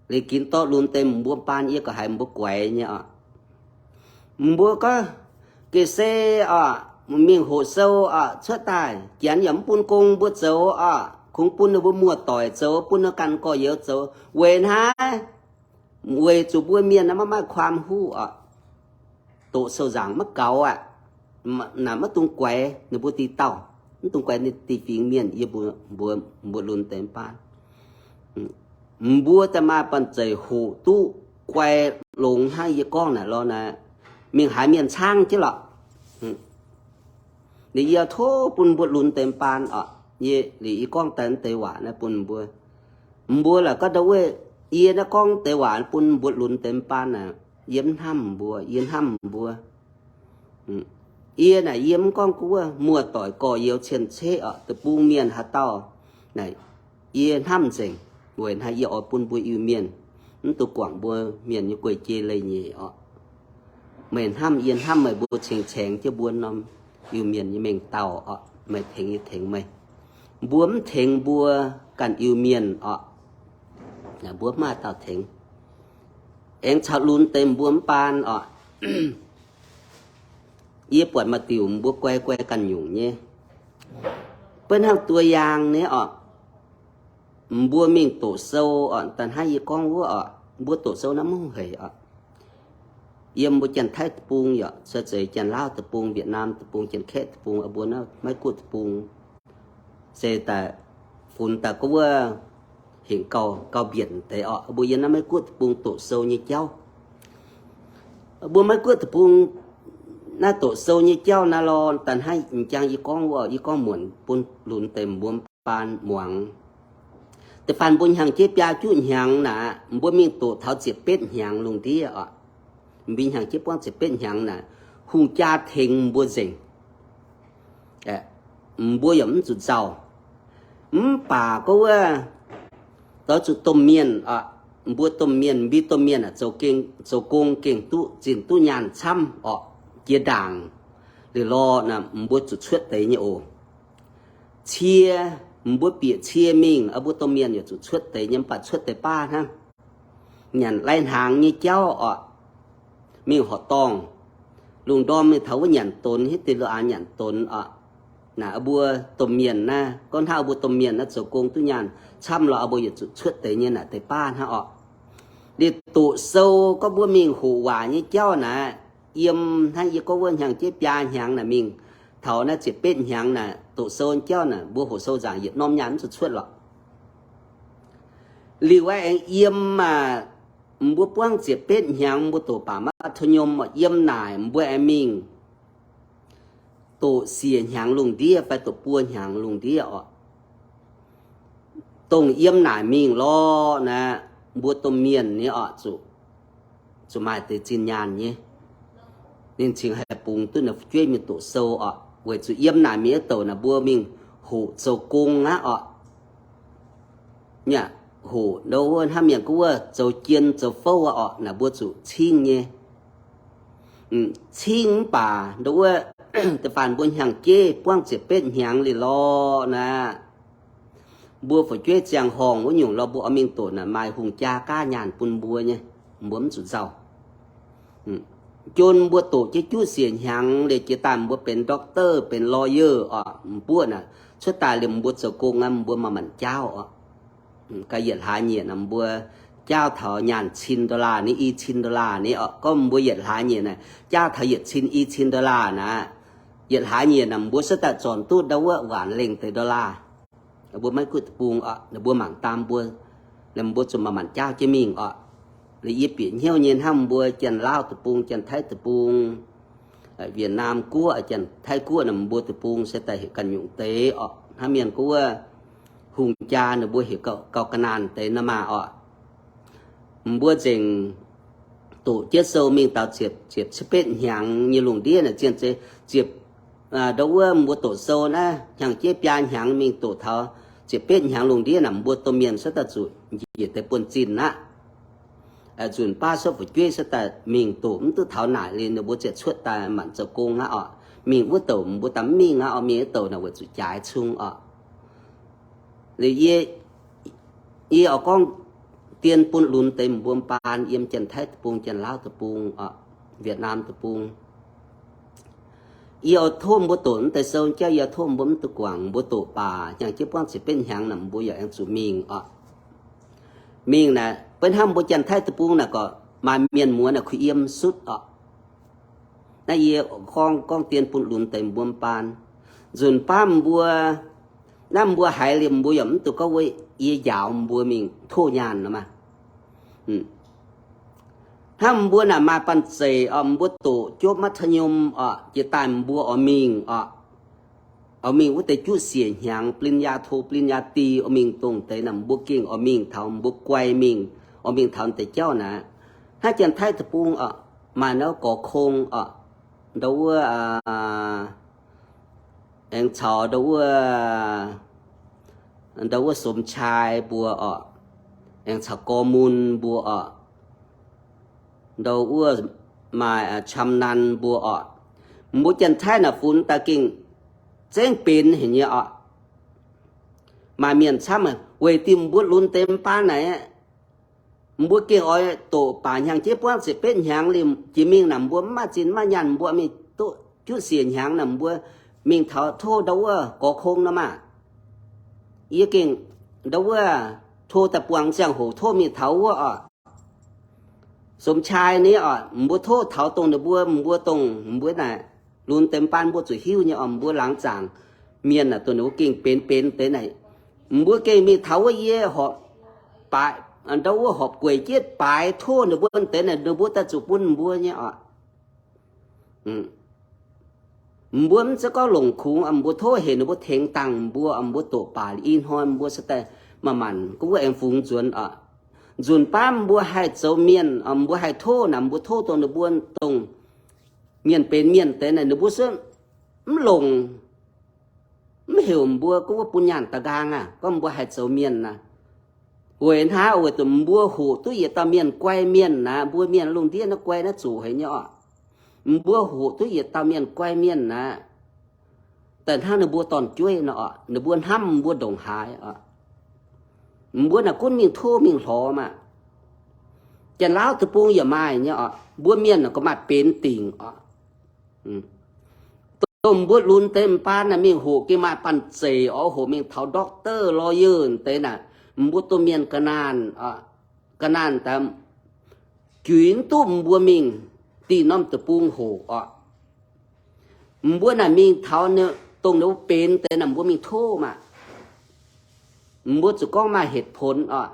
Liuz ginx dorv lunx deix mbuo baan, yie gauh haiz mbuo guaix nyei oc. Mbuo gorngv geh se oc, mingh hoqc sou oc, cuotv daaih janx yaac mv bun gong mbuo zoux oc, kungx bun ninh mbuo muoz-doic zoux, bun ninh ganh gorx-youz zoux. Weic hnangv, weic zuqc mbuo mienh naaiv maiv maaih ความรู้ oc. Doqc sou nzaangc maiv gaux aqv. Naaic maiv dungx guaix ninh mbuo dih dauh, mv dungx guaix ninh dih fingx mienh, yie mbuox mbuo lunx deix baan. Mbuo daaih maaih banh zeic hoqc duqv guai longx hnangv yie gorngv naaic lorqc naaic, mingh haiz mienh caangv jienv lorqc. Ninh yie tov bun mbuo lunx deix baan oc. Yie liuz yie gorngv daaih deix waac naaiv bun mbuo. Mbuo laaix gorngv ndau wuov, yie naaiv gorngv deix waac bun mbuo lunx deix baan naaic, yie mv hnamv mbuo, yie hnamv mbuo. Yie naaic yie mv gorngv gu wuov muoz-doic gorx-youz cien-ceqv oc, deic-bung mienh haaix dauh naaic, yie hnamv nzengc. Weic hnangv yie oix bun mbuo Iu-Mienh, mv dungx guangc mbuo mienh nyei guei-jei leiz-nyeic oc. Meih hnamv yie hnamv meih, mbuo ceng-caengx jienv mbuo norm Iu-Mienh nyei mengh dauh oc. Meih tengx yie tengx meih. Mbuo mv tengx mbuo ganh Iu-Mienh oc, mbuo mv maaih dauh tengx. Aengx caux lunx deix mbuo mv baan oc. Yie buatc maaih diuc mbuo guai guai ganh nyungc nyei. Beiv hnangv ตัวอย่าง ni oc. Mbuo mingh doqc sou oc, da'hnangv yie gorngv wuov oc, mbuo doqc sou naaiv mv hungh hec oc. Yiem mbuo Janx-Taiv deic-bung yaac, se zeiz Janx-Laauv deic-bung, Việt Nam deic-bung, Janx-Kaeqv deic-bung, mbuo naaiv Meiv-Guoqv deic-bung, se daaih funx daaih gorngv wuov hengx gauh, gauh mbienc deix oc. Mbuo yiem naaiv Meiv-Guoqv deic-bung doqc sou nyei jauv. Mbuo Meiv-Guoqv deic-bung naaiv doqc sou nyei jauv naaiv lorh, da'hnangv m'jangc yie gorngv wuov, yie gorngv muonc bun lunx deix mbuo baan muangx. Da'faanh mbuo hnyangx-jeiv biaa juqv hnyangx naaic, mbuo mingh doqc taux ziepc betv hnyangx lungh ndiev oc. Mbuo hnyangx-jeiv buangv ziepc betv hnyangx naaic, hungh jaa tengx mbuo nzengc. Mbuo yaac mv zuqc nzauh. Mv baac gorngv wuov, doix zuqc domh mienh oc, mbuo domh mienh, mbuo domh mienh aah, zoux gong gengh duqv zinh duqv nyaanh camv oc, jiex ndaangc. Liuz lorh naaic mbuo zuqc cuotv deix nyei oc. Cie, mbuo bieqc cie mingh, mbuo domh mienh yaac zuqc cuotv deix nyei, mv baac cuotv deix baav hnangv. Nyanc lai-hnaangx nyei jauv oc, mingh horqc dorngh, lungh ndorm mingh taux wuov nyanc donx, hiuv duqv lo aa nyanc donx oc. naaic, mbuo domh mienh naaiv, gorngv hnangv mbuo domh mienh naaiv zoux gong duqv nyaanh camv lorqc, mbuo yietc zuqc cuotv deix nyei naaic deix baav hnangv orqc. Liuz doqc sou gorngv mbuo mingh hoqc waac nyei jauv naaic, yiem hnangv yie gorngv wuov hnyangx-jeiv biaa hnyangx naaic mingh, taux naaiv ziepc betv hnyangx naaic doqc sou jauv naaic, mbuo hoqc sou nzaangc yietc norm nyaanh mv zuqc cuotv lorqc. Liuz aengx yiem aah, mbuo buangv ziepc betv hnyangx mbuo doqc baac maiv tov nyom, yiem naaic mbuo aengx mingh doqc siec hnyangx lungh ndiev fai doqc buo hnyangx lungh ndiev orqc. Dongh yiem naaic mingh lorqc naaic, mbuo domh mienh nyei orqc, zuqc maaih deix zinh nyaanh nyei. Ninh cingx haih bungx duqv naaiv fu'jueiv mingh doqc sou orqc, weic zuqc yiem naaic mingh wuov douc naaic mbuo mingh hoqc zoux gong aqv orqc. Nyei hoqc ndo wuov hnangv mienh gorngv wuov zoux jien zoux fouv orqc, naaic mbuo zuqc cingv nyei. Cingv mv baac ndo wuov da'faanh mbuo hnyangx-jeiv buangv ziepc betv hnyangx liuz lorqc naaic, mbuo fu'jueiv ziangh horngh wuov nyungc lorqc, mbuo oix mingh doqc naaic maaih hungh jaa gaav nyaanh bun mbuo nyei, mbuo mv zuqc nzauh. Jon mbuo doqc jienv juqv siec hnyangx liuz jiex daaih mbuo benx doctor, benx lawyer orqc, mbuo naaic cuotv daaih liemh mbuo zoux gong aqv, mbuo maaih manc jaauv orqc. Ga'yietc hlaax nyieqc naaic mbuo jaauv taux nyaanh cin dollar ni, i cin dollar ni orqc. Gorngv mbuo yietc hlaax nyieqc naaic jaauv taux yietc cin i cin dollar naaic, yietc hlaax nyieqc naaic mbuo cuotv daaih zornc duqv ndo wuov waanc lengh deix dollar. Mbuo maiv guoqv deic-bung orqc, mbuo mangc daan mbuo, mbuo zuqc maaih manc jaauv jienv mingh orqc. Liuz yie bieqc hnyouv nyei hnangv mbuo Janx-Laauv deic-bung, Janx-Taiv deic-bung, Việt Nam guoqv, Janx-Taiv guoqv naaic mbuo deic-bung se daaih heuc ganh nyungc deix orqc. Hnangv mienh gorngv wuov hungh jaa ninh mbuo heuc gauh ga'naanh deix nor maah orqc. Mbuo nzengc doqc jienv sou mingh taux ziepc, ziepc cietv betv hnyangx nyei lungh ndiev naaic zien zeiz ziepc, ndo wuov mbuo doqc sou naaiv hnyangx-jeiv biaa hnyangx mingh doqc taux ziepc betv hnyangx lungh ndiev naaic mbuo domh mienh cuotv daaih zuqc njiec deix buonv-zinh aqv. Nzunc baav cuotv fu'jueiv cuotv daaih mingh doqc mv duqv taux naaic liuz ninh mbuo ziouc cuotv daaih manc zoux gong aqv orqc. Mingh wuov douc mbuo daaih mv mingh aqv orqc, mingh wuov douc naaic weic zuqc jaaix cung orqc. Liuz yie, yie oix gorngv dien bun lunx deix mbuo baan yiem Janx-Taiv deic-bung, Janx-Laauv deic-bung orqc, Việt Nam deic-bung. Yie oix tov mbuo doqc mv deix sou jauv, yie oix tov mbuo mv duqv guangc, mbuo doqc baac hnyangx-jeiv buangv ziepc betv hnyangx naaic mbuo yaac aengx zuqc mingh orqc. Mingh naaic beiv hnangv mbuo Janx-Taiv deic-bung naaic gorqv maaih mienh muonz naaic kuh yiem sutv orqc. Naaiv yie gorngv, gorngv dien bun lunx deix mbuo baan. Nzunc baav mbuo, naaiv mbuo haiz liemh mbuo yaac mv duqv gorngv wuov yie njaaux mbuo mingh tov nyaanh nor maah. Hnangv mbuo naaic maaih banh zeic orqc, mbuo doqc jopv maiv taux nyom orqc, jiex daaih mbuo oix mingh orqc, oix mingh wuov deix juqv siec hnyangx ปริญญาโท ปริญญาตรี oix mingh dongh deix naaic mbuo gengh oix mingh taux mbuo guai mingh, oix mingh taux deix jauv naaic. Hnangv Janx-Taiv deic-bung orqc, maaih nor gorx kong orqc, ndo wuov aengx caux ndo wuov, ndo wuov สมชาย mbuo orqc, aengx caux gorx mun mbuo orqc, ndo wuov maaih ชำนาญ mbuo orqc. Mbuo Janx-Taiv naaic funx daaih gengh zengv benx haic nyei orqc. Maaih mienh camv weic dimc mbuo lunx deix baan naaic, mbuo gengh oix doqc baac hnyangx-jeiv buangv ziepc betv hnyangx liemh jiex mingh naaic mbuo mv maaih zinh maaih nyaanh mbuo mingh duqv juqv siec hnyangx naaic mbuo mingh taux tov ndo wuov gorx kong nor maah. Yie gengh ndo wuov tov daaih buangh ziangh hoc tov mingh taux wuov orqc. สมชาย ni orqc, mbuo tov taux dongh ninh mbuo, mbuo dongh mbuo naaic lunx deix baan mbuo zuqc hiuv nyei orqc, mbuo laangz zaangc mienh naaic dongh ninh mbuo gengh benx benx deix naaic, mbuo gengh mingh taux wuov yie horpc baaix, ndo wuov horpc gueic jienv baaix tov ninh mbuo deix naaic ninh mbuo daaih zuqc bun mbuo nyei orqc. Mbuo mv zeiz gorngv longc kungx, mbuo tov heuc ninh mbuo tengx dangh mbuo, mbuo doqc baac i hnoi mbuo se daaih maaih manc gorngv wuov aengx fungx nzuonx orqc. Nzunc baav mbuo haih zoux mienh, mbuo haih tov naaic mbuo tov dongh ninh mbuo dongh mienh benx mienh deix naaic ninh mbuo se mv longc, mv heuc mbuo gorngv wuov bun nyaanh da'nqaang aqv, gorngv mbuo haih zoux mienh naaic. Weic hnangv weic zuqc mbuo hoqc duqv yietc dauh mienh guai mienh naaic, mbuo mienh lungh ndiev naaiv guai naaiv zuqc haic nyei orqc. Mbuo hoqc duqv yietc dauh mienh guai mienh naaic, daaih hnangv ninh mbuo dorn-jueiv nor orqc, ninh mbuo hnamv mbuo ndongc haaix orqc. Mbuo naaic gunv mingh tov mingh hlorx maah. Janx-Laauv deic-bung yaac maaih nyei orqc, mbuo mienh naaic gorngv maaih benx dingc orqc. Dongh mbuo lunx deix m'baan naaic mingh hoqc gengh maaih banh zeic oc, hoqc mingh taux doctor, lawyer deix naaic, mbuo domh mienh ga'naanh, ga'naanh daaih juix mv duqv mbuo mingh dih norm deic-bung hoqc oc. Mbuo naaic mingh taux dongh ninh mbuo benx deix naaic mbuo mingh tov maah. Mbuo zuqc gorngv maaih เหตุผล oc.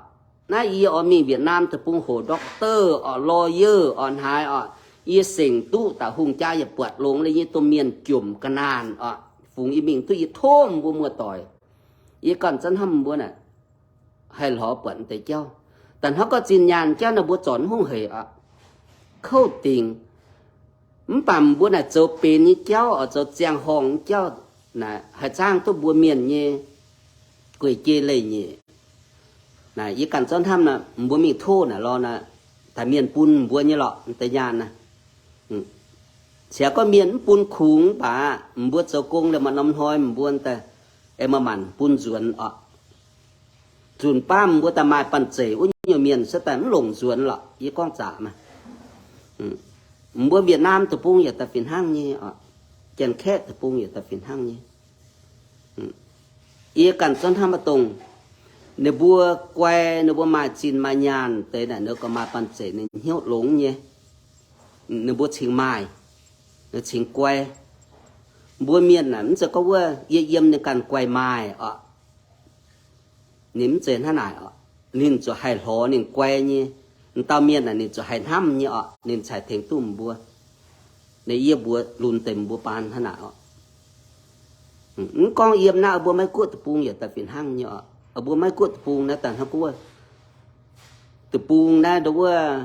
Naaiv yie oix mingh Việt Nam deic-bung hoqc doctor oc, lawyer oc, haaix oc, yie sengc duqv daaih hungh jaa yaac buatc longx, leh yie domh mienh jomc ga'naanh oc, fungx yie mingh duqv, yie tov mbuo muoz-doic. Yie ganh zanc hnamv mbuo naaic haih lorz buatc deix jauv. Da'hnangv gorngv zinh nyaanh jauv naaic mbuo zornc mv hungh heic oc, kouv dingc. Mv baac mbuo naaic zoux benx nyei jauv oc, zoux ziangh horngh nyei jauv naaic haih zaangv duqv mbuo mienh nyei guei jei leiz-nyeic. Naaic yie ganh zanc hnamv naaic mbuo mingh tov naaic lorz naaic, daaih mienh bun mbuo nyei lorqc deix nyaanh naaic. Cingx gorngv mienh mv bun kungx mv baac mbuo zoux gong liemh maaih norm hnoi mbuo daaih, aengx maaih maanc bun nzuonx oc. Zunc baav mbuo daaih maaih banh zeic wuov nyungc mienh se daaih mv longc nzuonx lorqc, yie gorngv zaqc maah. Mbuo Việt Nam deic-bung yaac daaih fih hnangv nyei oc, Janx-Kaeqv deic-bung yaac daaih fih hnangv nyei. Yie ganh zanc hnamv maaih dongh ninh mbuo guai, ninh mbuo maaih zinh maaih nyaanh deix naaic, ninh mbuo gauh maaih banh zeic, ninh hnyouv longx nyei. Ninh mbuo cingx maaih, ninh cingx guai. Mbuo mienh naaic mv zeiz gorngv wuov yie yiem ninh ganh guai maaih oc. Ninh mv zeiz hnangv naaic oc. Ninh zuqc haih lorz ninh guai nyei. M'dauh mienh naaic ninh zuqc haih hnamv nyei oc, ninh cingx tengx duqv mbuo. Naaiv yie mbuox lunx deix mbuo baan hnangv naaic oc. Mv gorngv yiem naaiv mbuo Meiv Guoqv deic-bung yaac daaih fih hnangv nyei oc. Mbuo Meiv Guoqv deic-bung naaiv daaih hnangv guoqv deic-bung naaiv ndau wuov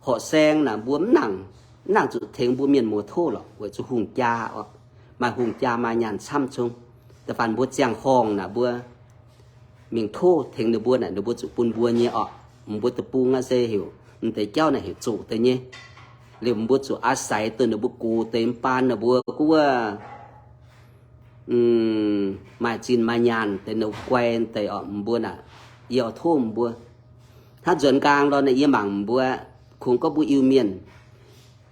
horqc saeng naaic mbuo mv nangc, mv nangc zuqc tengx mbuo mienh muoz tov lorqc, weic zuqc hungh jaa oc. Maaih hungh jaa maaih nyaanh camv cong. Da'faanh mbuo ziangh horngh naaic mbuo mingh tov tengx ninh mbuo naaic, ninh mbuo zuqc bun mbuo nyei oc. Mbuo deic-bung naaiv se heuc m'deix jauv naaic heuc zoqc deix nyei. Liemh mbuo zuqc aa saix duqv ninh mbuo gox deix m'baan ninh mbuo guv wuov maaih zinh maaih nyaanh deix ninh guai deix oc. Mbuo naaic yie oix tov mbuo hnangv nzuonx nqaang lorqc naaic yie mangc mbuo kungx gorngv mbuo Iu-Mienh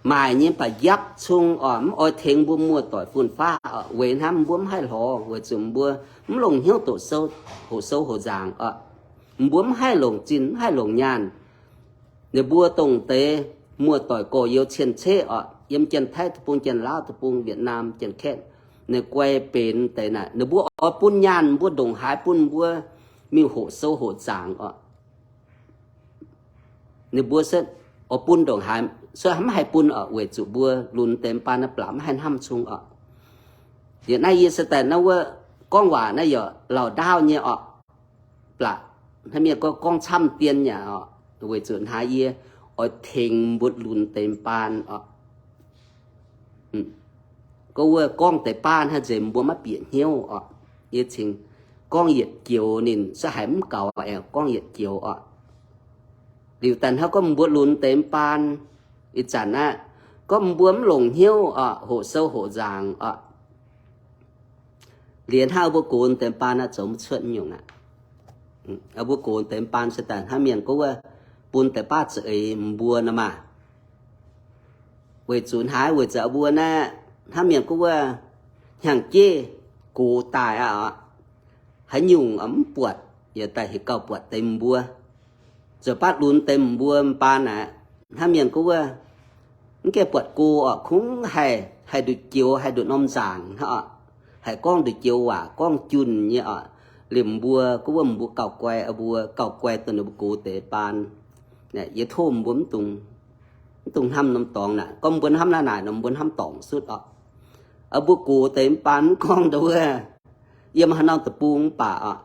maaih nyei mv baac njapv cong oc, mv oix tengx mbuo muoz-doic fun-faqv oc. Weic hnamv mbuo mv haih lorz weic zuqc mbuo mv longc hnyouv doqc sou, hoqc sou hoqc nzaangc oc. Mbuo mv haih longc zinh mv haih longc nyaanh. Ninh mbuo dongh deix muoz-doic gorx-youz cien-ceqv oc, yiem Janx-Taiv deic-bung, Janx-Laauv deic-bung, Việt Nam, Janx-Kaeqv, ninh guai benx deix naaic, ninh mbuo oix bun nyaanh mbuo ndongc haaix bun mbuo mingh hoqc sou hoqc nzaangc oc. Ninh mbuo se oix bun ndongc haaix, se mv haih bun oc, weic zuqc mbuo lunx deix m'baan naaiv baac mv haih hnamv cong oc. Yie naaiv yie se daaih naaiv wuov gorngv waac naaiv yaac lauh ndaauv nyei oc. Baac hnangv mienh gorngv, gorngv camv dien yaac oc, weic zuqc hnangv yie oix tengx mbuo lunx deix m'baan oc. Gorngv wuov gorngv deix baav hnangv nzengc mbuo maiv bieqc hnyouv oc. Yie cingx gorngv yietc joux ninh se haiz mv gaux aengx gorngv yietc joux oc. Liuz daaih hnangv gorngv mbuo lunx deix m'baan ih zanc aqv, gorngv mbuo mv longc hnyouv oc, hoqc sou hoqc nzaangc oc. Liuz hnangv mbuo gox deix m'baan aqv, zoux mv cuotv nyungc aqv. Mbuo gox deix m'baan se daaih hnangv mienh gorngv wuov bun deix baav za'eix mbuo nor maah. Weic zuqc haaix, weic zuqc mbuo naaiv hnangv mienh gorngv wuov hnyangx-jeiv gox daaih aqv oc. Haaix nyungc mv buatc, yaac daaih heuc gauh buatc deix mbuo. Zuqc baav lunx deix mbuo m'baan aqv, hnangv mienh gorngv wuov mv gaengh buatc go oc, kungx haih, haih nduqc joux, haih nduqc norm nzaangc hnangv oc. Haih gorngv nduqc joux waac, gorngv junh nyei oc. Liemh mbuo gorngv wuov mbuo gauh guai, mbuo gauh guai dongh ninh mbuo gox deix baan. Yie tov mbuo mv dungx, mv dungx hnamv norm dorngx naaic. Gorngv mbuo hnamv naaiv naaic nor, mbuo hnamv dorngc sutv oc. Mbuo gox deix m'baan mv gorngv ndau wuov yiem haaix norm deic-bung mv baac oc,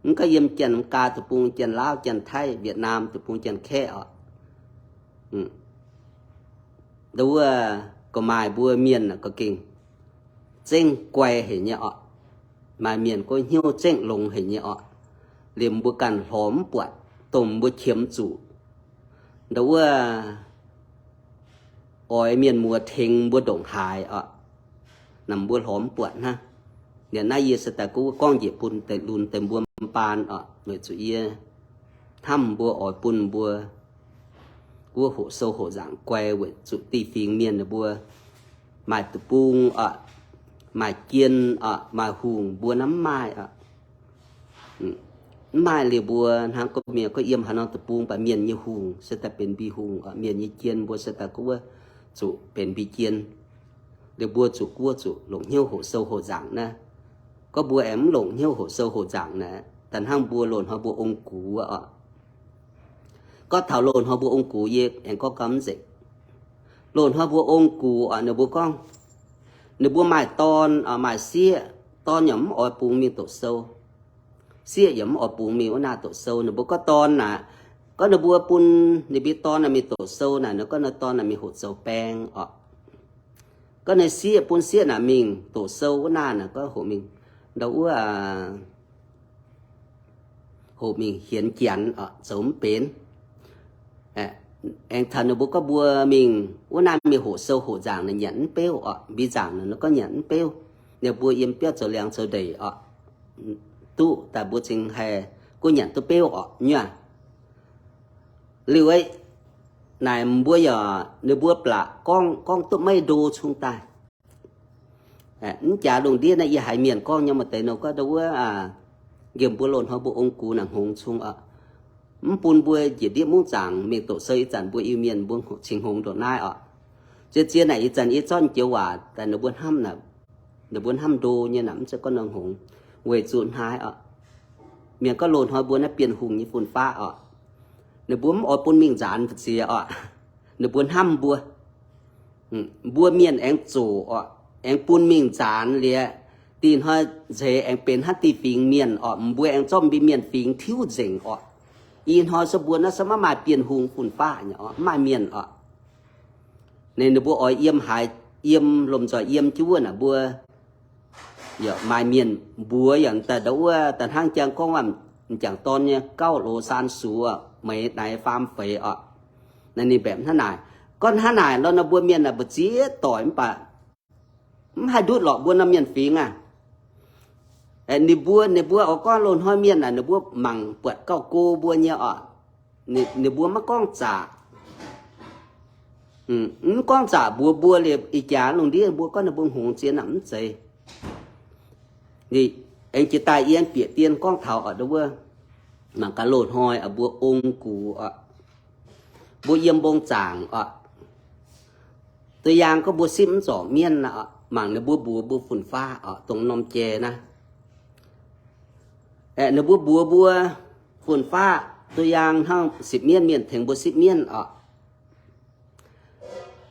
mv gorngv yiem Janx-Meigaa deic-bung, Janx-Laauv, Janx-Taiv, Việt Nam deic-bung, Janx-Kaeqv oc. Ndau wuov gorngv maaih mbuo mienh gorngv gengh zengv guai haic nyei oc. Maaih mienh gorngv hnyouv zengv longx haic nyei oc. Liemh mbuo ganh hlorz mv buatc, dongh mbuo qiemx zuqc ndau wuov oix mienh muoz tengx mbuo ndongc haaix oc. Naaiv mbuo hlorz mv buatc hnangv. Liuz naaiv yie se daaih gorngv njiec bun deix lunx deix mbuo m'baan oc, weic zuqc yie hnamv mbuo oix bun mbuo wuov hoqc sou hoqc nzaangc guai weic zuqc dieh fingx mienh ninh mbuo maaih deic-bung oc, maaih jien oc, maaih hungh, mbuo naaiv mv maaih oc. Mv maaih liuz mbuo hnangv gorqv-mienh gorqv yiem haaix norm deic-bung baac mienh nyei hungh se daaih benx mbi hungh oc, mienh nyei jien mbuo se daaih gorngv wuov zuqc benx mbi jien. Liuz mbuo zuqc guoqv zuqc longc hnyouv hoqc sou hoqc nzaangc naaiv. Gorngv mbuo aengx mv longc hnyouv hoqc sou hoqc nzaangc naaic, da'hnangv mbuo loz-hnoi mbuo ong-gux oc. Gorngv taux loz-hnoi mbuo ong-gux yie aengx gorngv gau mv nzengc. Loz-hnoi mbuo ong-gux oc, ninh mbuo gorngv, ninh mbuo maaih dorn oc, maaih sieqv, dorn yaac mv oix bungx mingh doqc sou, sieqv yaac mv oix bungx mingh wuov naaiv doqc sou. Ninh mbuo gorngv dorn naaic, gorngv ninh mbuo bun ninh mbuo dorn naaic mingh doqc sou naaic, ninh gorngv ninh dorn naaic mingh hoqc zoux baeng oc. Gorngv ninh sieqv, bun sieqv naaic mingh doqc sou wuov naaic, naaic gorngv hoqc mingh ndau wuov, hoqc mingh hienx janx oc, zoux mv benx. Aengx taux ninh mbuo gorngv mbuo mingh wuov naaiv mingh hoqc sou hoqc nzaangc naaic nyanc mv beuv oc, mbi nzaangc naaic ninh gorngv nyanc mv beuv. Ninh mbuo yiem biauv zoux liangx zoux ndeic oc, duqv daaih mbuo cingx haih gunv nyanc duqv beuv oc nyuav. Liuz naaic mbuo yaac ninh mbuo blatc gorngv, gorngv duqv maiv ndo cung daaih. Mv jaax lungh ndiev naaiv yie haiz mienh gorngv nyei maaih deix nor gorngv ndau wuov, nqemh mbuo loz-hnoi mbuo ong-gux naaic hngongx cung oc. Mv bun mbuo njiec ndiev mungv zaangc mingh doqc sou ih zanc mbuo Iu-Mienh mbuo cingx hngongx ndongc naaiv oc. Zien-zien naaic ih zanc yie zorqv joux waac daaih ninh mbuo hnamv naaic, ninh mbuo hnamv ndo nyei naaic mv zeiz gorngv nor hngongx. Weic zuqc hnangv naaiv oc, mienh gorngv loz-hnoi mbuo naaiv Bienh Hungh nyei fun-faqv oc, ninh mbuo mv oix bun mingh nzaanx mbu'ziex oc. Ninh mbuo hnamv mbuo, mbuo mienh aengx zoqc oc, aengx bun mingh nzaanx liuz, dih hnoi nzeix aengx benx hnangv dih fingx mienh oc, mbuo aengx zorqv mbuo mienh fingx tiuv nzengc oc. Ih hnoi se mbuo naaiv se maiv maaih Bienh Hungh fun-faqv nyei oc, mv maaih mienh oc. Ninh, ninh mbuo oix yiem haaix, yiem lomh nzoih yiem jienv wuov naaic mbuo yaac maaih mienh mbuox yaac daaih ndau wuov daaih hnangv jang gorngv m'jangc dorn nyei gauh loz saan sux, meix naix faam feix oc. Naaiv ninh mbaeqc hnangv naaic. Gorngv hnangv naaic nor, nor mbuo mienh naaic mbu'ziex doic mv baac mv haih ndutv lorqc mbuo norm mienh fingx aac. Ninh mbuo, ninh mbuo oix gorngv loz-hnoi mienh naaic ninh mbuo mangc buatc gauh go mbuo nyei oc. Ninh mbuo maiv gorngv zaqc. Mv gorngv zaqc mbuox mbuo liuz ih jaax lungh ndiev mbuo gorngv ninh mbuo hngongx zien aac mv zeiz. Aengx jiex daaih yie bieqc dien gorngv taux oc, ndau wuov mangc gaax loz-hnoi mbuo ong-gux oc, mbuo yiem mbong zaangc oc, duqv yaang gorngv mbuo sipv mv zorc mienv, mangc ninh mbuo mbuox mbuo fun-faqv oc, dongh norm jai naaiv. Ninh mbuo mbuox mbuo fun-faqv duqv yaang hnangv sipv mienv, mienh tengx mbuo sipv mienv oc.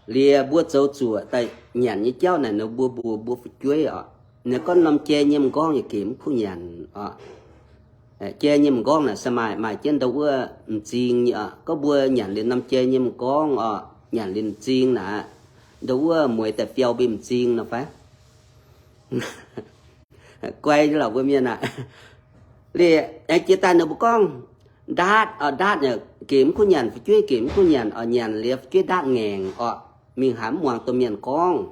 Liuz mbuo zoux zuoqc daaih nyanc nyei jauv naaic, ninh mbuo mbuox mbuo fu'jueiv oc, ninh gorngv norm jai nyei m'nqorngv yaac gec mv kuv nyanc oc. Jai nyei m'nqorngv naaic se maaih, maaih jienv ndau wuov m'zing nyei oc. Gorngv mbuo nyanc liuz norm jai nyei m'nqorngv oc, nyanc liuz m'zing naaic, ndau wuov mueiz daaih fiou mbuo m'zing nor fai? Guai nyei lorqc mbuo mienh aah. Liuz aengx jiex daaih ninh mbuo gorngv ndaatv oc, ndaatv yaac gec mv kuv nyanc, fu'jueiv gec mv kuv nyanc oc, nyanc liuz fu'jueiv ndaatv ngaengc oc, mingh haaix mv muangx domh mienh gorngv.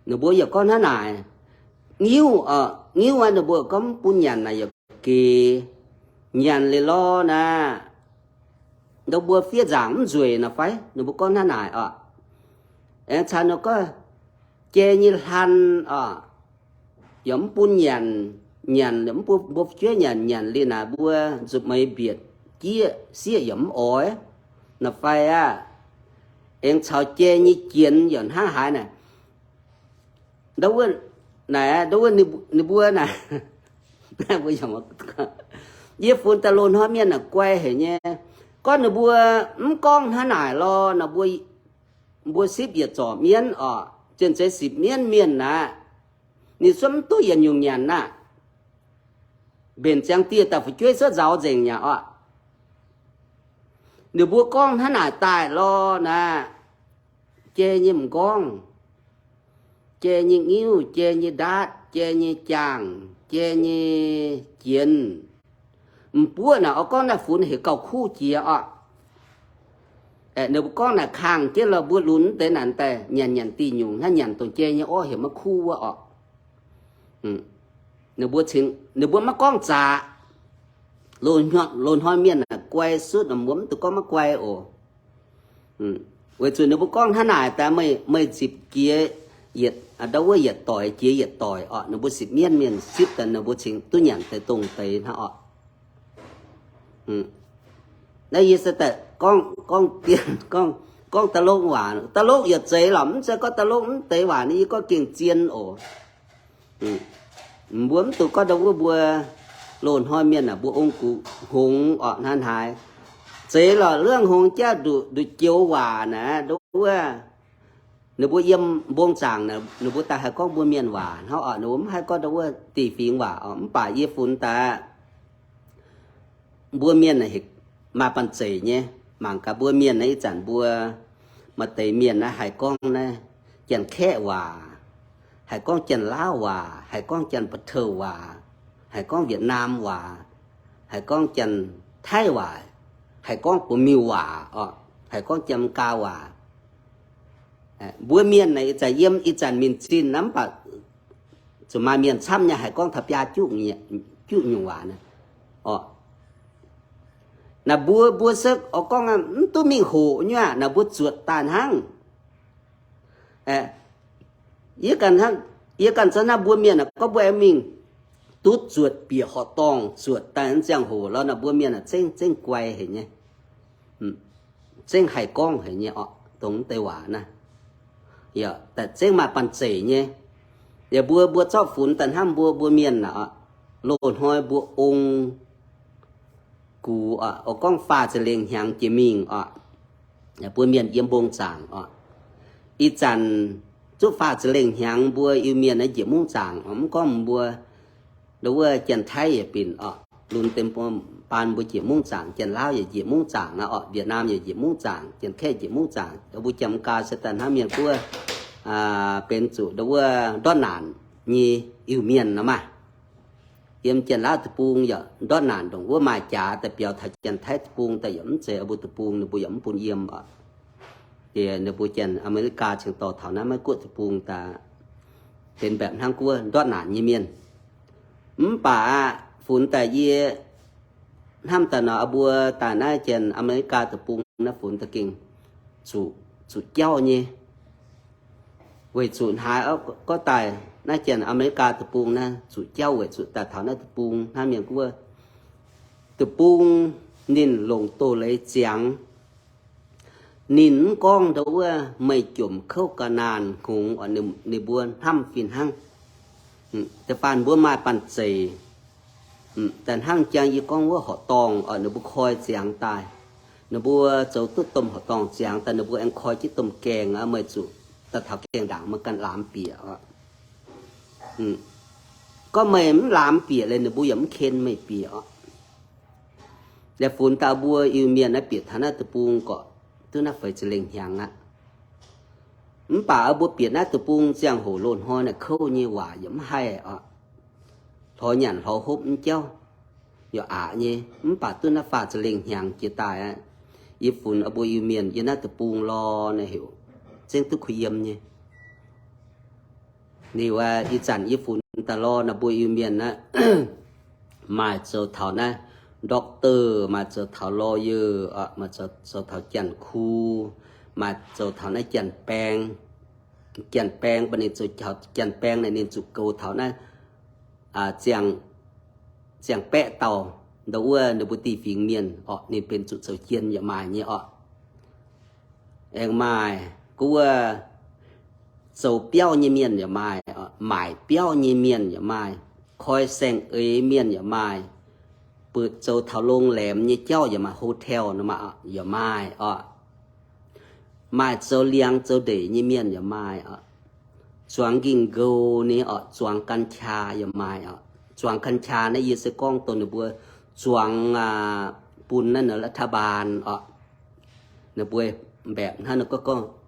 Ninh mbuo yaac gorngv hnangv naaic. Ngiuv oc, ngiuv aqv, ninh mbuo gorngv mv bun nyanc naaic yaac gec. Nyanc liuz lorz naaic, ndau mbuo fiev nzaangc mv nzueic nor fai? Ninh mbuo gorngv hnangv naaic oc. Aengx caux ninh gorngv jai nyei hlan oc, yaac mv bun nyanc, nyanc liuz mv bun mbuo fu'jueiv nyanc, nyanc liuz naaic mbuo nzuqc meix mbietc jieqv sieqv yaac mv oix nor fai aqv. Aengx caux jai nyei jienx yaac hnangv haaix naaic. Ndau wuov naaic, ndau wuov ninh mbuo naaic, yie funx daaih loz-hnoi mienh naaic guai haic nyei. Gorngv ninh mbuo mv gorngv hnangv naaic lorz, ninh mbuo, mbuo sipv yietc zorc mienv oc, zien zeiz sipv mienv mienh aqv, ninh cuotv mv duqv yietc nyungc nyanc aqv. Mbenc ziangx dieh daaih fu'jueiv cuotv nzauz nzengc nyei oc. Ninh mbuo gorngv hnangv naaic daaih lorz naaic, jai nyei m'nqorngv, jai nyei ngiuv, jai nyei ndaatv, jai nyei jaangh, jai nyei jienx, m'buoqv naaic oix gorngv naaiv funx heuc gauh kuv jiex oc. Ninh mbuo gorngv naaic kangh jienv lorz mbuo lunx deix naaic daaih nyanc nyanc diuh nyungc hnangv, nyanc dongh jai nyei orv heuc maiv kuv wuov oc. Ninh mbuo cingx, ninh mbuo maiv gorngv zaqc. Loz-hnoi mienh naaic guai sutv, mbuo mv duqv gorngv maiv guai oc. Weic zuqc ninh mbuo gorngv hnangv naaic daaih, meih, meih nzipc jiex yietc, ndau wuov yietc doic jiex yietc doic orqc, ninh mbuo sipv mienv mienh sipv daaih ninh mbuo cingx duqv nyanc deix dongh deix hnangv orqc. Naaiv yie se daaih gorngv, gorngv dien, gorngv, gorngv da'lokv waac. Da'lokv yietc zeiz lorqc, mv zeiz gorngv da'lokv mv deix waac, yie gorngv gengh zien oc. Mbuo mv dungx gorngv ndau wuov mbuo loz-hnoi mienh aah, mbuo ong-gux hngongx orqc, hnangv haaix. Zeiz lorqc, luov hngongx jaav nduqc, nduqc joux waac naaiv, ndau wuov ninh mbuo yiem mbong zaangc, ninh mbuo daaih haih gorngv mbuo mienh waac hnangv orqc, ninh mbuo mv haih gorngv ndau wuov dih fingx waac orqc. Mv baac yie funx daaih mbuo mienh maaih banh zeic nyei, mangc gaax mbuo mienh naaiv ih zanc mbuo maaih deix mienh naaiv haih gorngv naaiv Janx-Kaeqv waac, haih gorngv Janx-Laauv waac, haih gorngv Janx-Batouv waac, haih gorngv Việt Nam waac, haih gorngv Janx-Taiv waac, haih gorngv Bun-Miuh waac orqc, haih gorngv Janx-Gaa waac. Mbuo mienh naaiv ih zanc yiem ih zanc minc zinh naaiv mv baac zuqc maaih mienh camv nyei haih gorngv taux biaa juqv nyungc waac naaiv orqc. Naaiv mbuo, mbuo se oix gorngv mv duqv mingh hoqc nyei aqv, naaiv mbuo zuotc daaih hnangv. Yie ganh, yie ganh za'naaiv mbuo mienh aah, gorngv mbuo aengx mingh duqv zuotc bieqc horqc dorngh zuotc daaih ziangh hoc lorqc, naaiv mbuo mienh aah, zengv, zengv guai haic nyei, zengv haih gorngv haic nyei orqc, dongh deix waac naaiv. Yaac daaih zengv maaih banh zeic nyei. Yaac mbuo, mbuo zorqv funx daaih hnamv mbuo, mbuo mienh aah, loz-hnoi mbuo ong-gux orqc, oix gorngv faah ziepc lengh hnyangx jiex mingh orqc, mbuo mienh yiem mbong zaangc orqc. Ih zanc zuqc faah ziepc lengh hnyangx mbuo Iu-Mienh naaiv njiec mungv zaangc orqc, mv gorngv mbuo ndau wuov Janx-Taiv yaac binc orqc, lunx deix baan mbuo njiec mungv zaangc, Janx-Laauv yaac njiec mungv zaangc naaiv orqc, Việt Nam yaac njiec mungv zaangc, Janx-Kaeqv njiec mungv zaangc, mbuo Janx-Gaa se daaih hnangv mienh guoqv benx zuqc ndau wuov ndortv naanc nyei Iu-Mienh nor maah. Yiem Janx-Laauv deic-bung yaac ndortv naanc ndongc wuov maaih jaax daaih biaux taux Janx-Taiv deic-bung daaih yaac mv zeiz mbuo deic-bung ninh mbuo yaac mv bun yiem orqc. Ninh mbuo Janx-America cingx dorh taux naaiv Meiv-Guoqv deic-bung daaih benx mbaeqc hnangv guoqv ndortv naanc nyei mienh. Mv baac funx daaih yie hnamv daaih nor, mbuo daaih naaiv Janx-America deic-bung naaiv funx daaih gengh zuqc, zuqc jauv nyei. Weic zuqc haaix gorngv daaih naaiv Janx-America deic-bung naaiv zuqc jauv weic zuqc daaih taux naaiv deic-bung hnangv mienh guoqv deic-bung ninh longc doz-leiz ziangx. Ninh mv gorngv ndau wuov meih jomc kouv ga'naanh hngongx oc, ninh mbuo hnamv fih hnangv. Da'faanh mbuo maaih banh zeic, da'hnangv jang yie gorngv wuov horqc dorngh oc, ninh mbuo koi ziangx daaih, ninh mbuo zoux duqv domh horqc dorngh ziangx daaih, ninh mbuo aengx koi jienv domh gaengh aqv, meih zuqc daaih taux gaengh ndaangc meih ganh laamx bieqc oc. Gorngv meih mv laamx bieqc liuz, ninh mbuo yaac mv ken meih bieqc oc. Liuz funx daaih mbuo Iu-Mienh naaiv bieqc taux naaiv deic-bung gorqv duqv naaiv feix ziepc lengh hnyangx aqv. Mv baac mbuo bieqc naaiv deic-bung ziangh hoc loz-hnoi naaiv kouv nyei waac yaac mv haih oc. Hlorx nyanc hlorx hopv mv jauv, yaac aqc nyei. Mv baac duqv naaiv faah ziepc lengh hnyangx jiex daaih aqv, yie funx mbuo Iu-Mienh yiem naaiv deic-bung lorz naaiv heuc zengv duqv kuh yiem nyei. Liuz ih zanc yie funx daaih lorz naaiv mbuo Iu-Mienh aqv, maaih zoux taux naaiv doctor, maaih zoux taux lawyer, maaih zoux taux janx-ku, maaih zoux taux naaiv janx-baeng. Janx-baeng mv baac ninh zoux janx-baeng naaic ninh zuqc goux taux naaiv ziangh, ziangh baeqv dauh, ndau wuov ninh mbuo dieh fingx mienh orqc, ninh benx zuqc zoux jien yaac maaih nyei orqc. Aengx maaih gorngv wuov zoux biauv nyei mienh yaac maaih, maaic biauv nyei mienh yaac maaih, koi saeng-eix mienh yaac maaih, buatc zoux taux longh laemx nyei jauv yaac maaih, hotel nor maah, yaac maaih orqc. Maaih zoux liangx zoux ndeic nyei mienh yaac maaih oc. Zuangx nqingh nkoux ni oc, zuangx กัญชา yaac maaih oc. Zuangx กัญชา naaiv yie se gorngv dongh ninh mbuo zuangx bun naaiv รัฐบาล oc. Ninh mbuo mbaeqc hnangv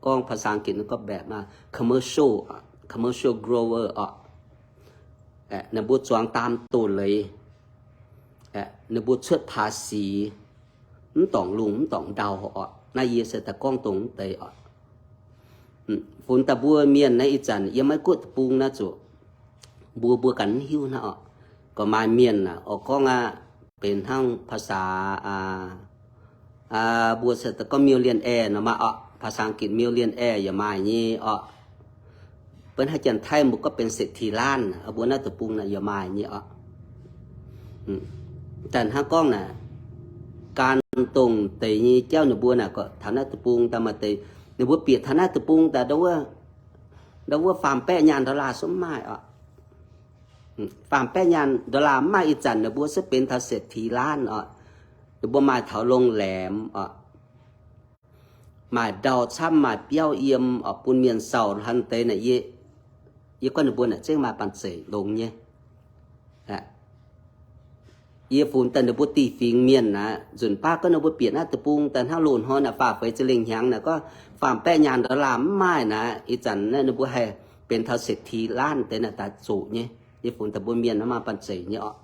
gorngv ภาษาอังกฤษ ninh gorngv mbaeqc commercial, commercial grower oc. Ninh mbuo zuangx daam doz-leiz, ninh mbuo cuotv ภาษี, mv dorngc lungh mv dorngc ndau oc. Naaiv yie se daaih gorngv dongh mv deix oc. Funx daaih mbuo mienh naaiv ih zanc yiem Meiv-Guoqv deic-bung naaiv zuqc mbuo, mbuo ganh mv hiuv naaiv oc. Gorqv maaih mienh oc gorngv aqv, benx hnangv ภาษา, mbuo se daaih gorngv มิลเลียนแอร์ nor maah oc, ภาษาอังกฤษ มิลเลียนแอร์ yaac maaih nyei oc. Benx haaix Janx-Taiv mbuo gorngv benx เศรษฐีล้าน naaic, mbuo naaiv deic-bung naaic yaac maaih nyei oc. Daaih hnangv gorngv naaic, gan dongh deix nyei jauv ninh mbuo naaic, taux naaiv deic-bung daaih maaih deix, ninh mbuo bieqc taux naaiv deic-bung daaih, ndau wuov faam baeqv nyaanh dollar se mv maaih oc. Faam baeqv nyaanh dollar mv maaih, ih zanc ninh mbuo se benx taux เศรษฐีล้าน oc. Ninh mbuo maaih taux โรงแรม oc, maaih ndau camv, maaih biauv yiem oc, bun mienh sauh hnangv deix naaic. Yie, yie gorngv ninh mbuo naaic zengv maaih banh zeic longx nyei. Yie funx daaih ninh mbuo dieh fingx mienh naaic, nzunc baav gorngv ninh mbuo bieqc naaiv deic-bung daaih hnangv loz-hnoi naaic faah feix ziepc lengh hnyangx naaic, gorngv faam baeqv nyaanh dollar mv maaih naaic, ih zanc naaiv ninh mbuo haih benx taux เศรษฐีล้าน deix naaic daaih zoqc nyei. Yie funx daaih mbuo mienh naaiv maaih banh zeic nyei oc.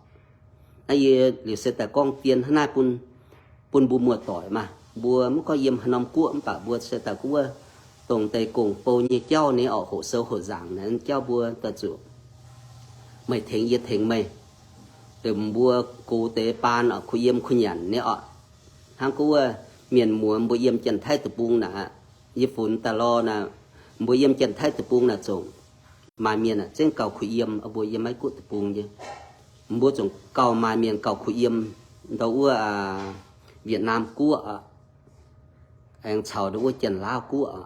Naaiv yie liuz se daaih gorngv dien hnangv naaiv bun, bun mbuo muoz-doic maah. Mbuo mv gorngv yiem haaix norm guoqv mv baac mbuo se daaih guv wuov dongh deix gong-bou nyei jauv nyei oc, hoqc sou hoqc nzaangc naaic jauv mbuo daaih zuqc meih tengx yie tengx meih. Liuz mbuo gox deix baan oc, kuh yiem kuh nyanc nyei oc. Hnangv guv wuov mienh muoz mbuo yiem Janx-Taiv deic-bung naaic, yie funx daaih lorh naaic, mbuo yiem Janx-Taiv deic-bung naaic zongc maaih mienh aah, zengv gauh kuh yiem, mbuo yiem Meiv-Guoqv deic-bung nyei. Mbuo zungv gauh maaih mienh gauh kuh yiem ndau wuov Việt Nam guoqv, aengx caux ndau wuov Janx-Laauv guoqv.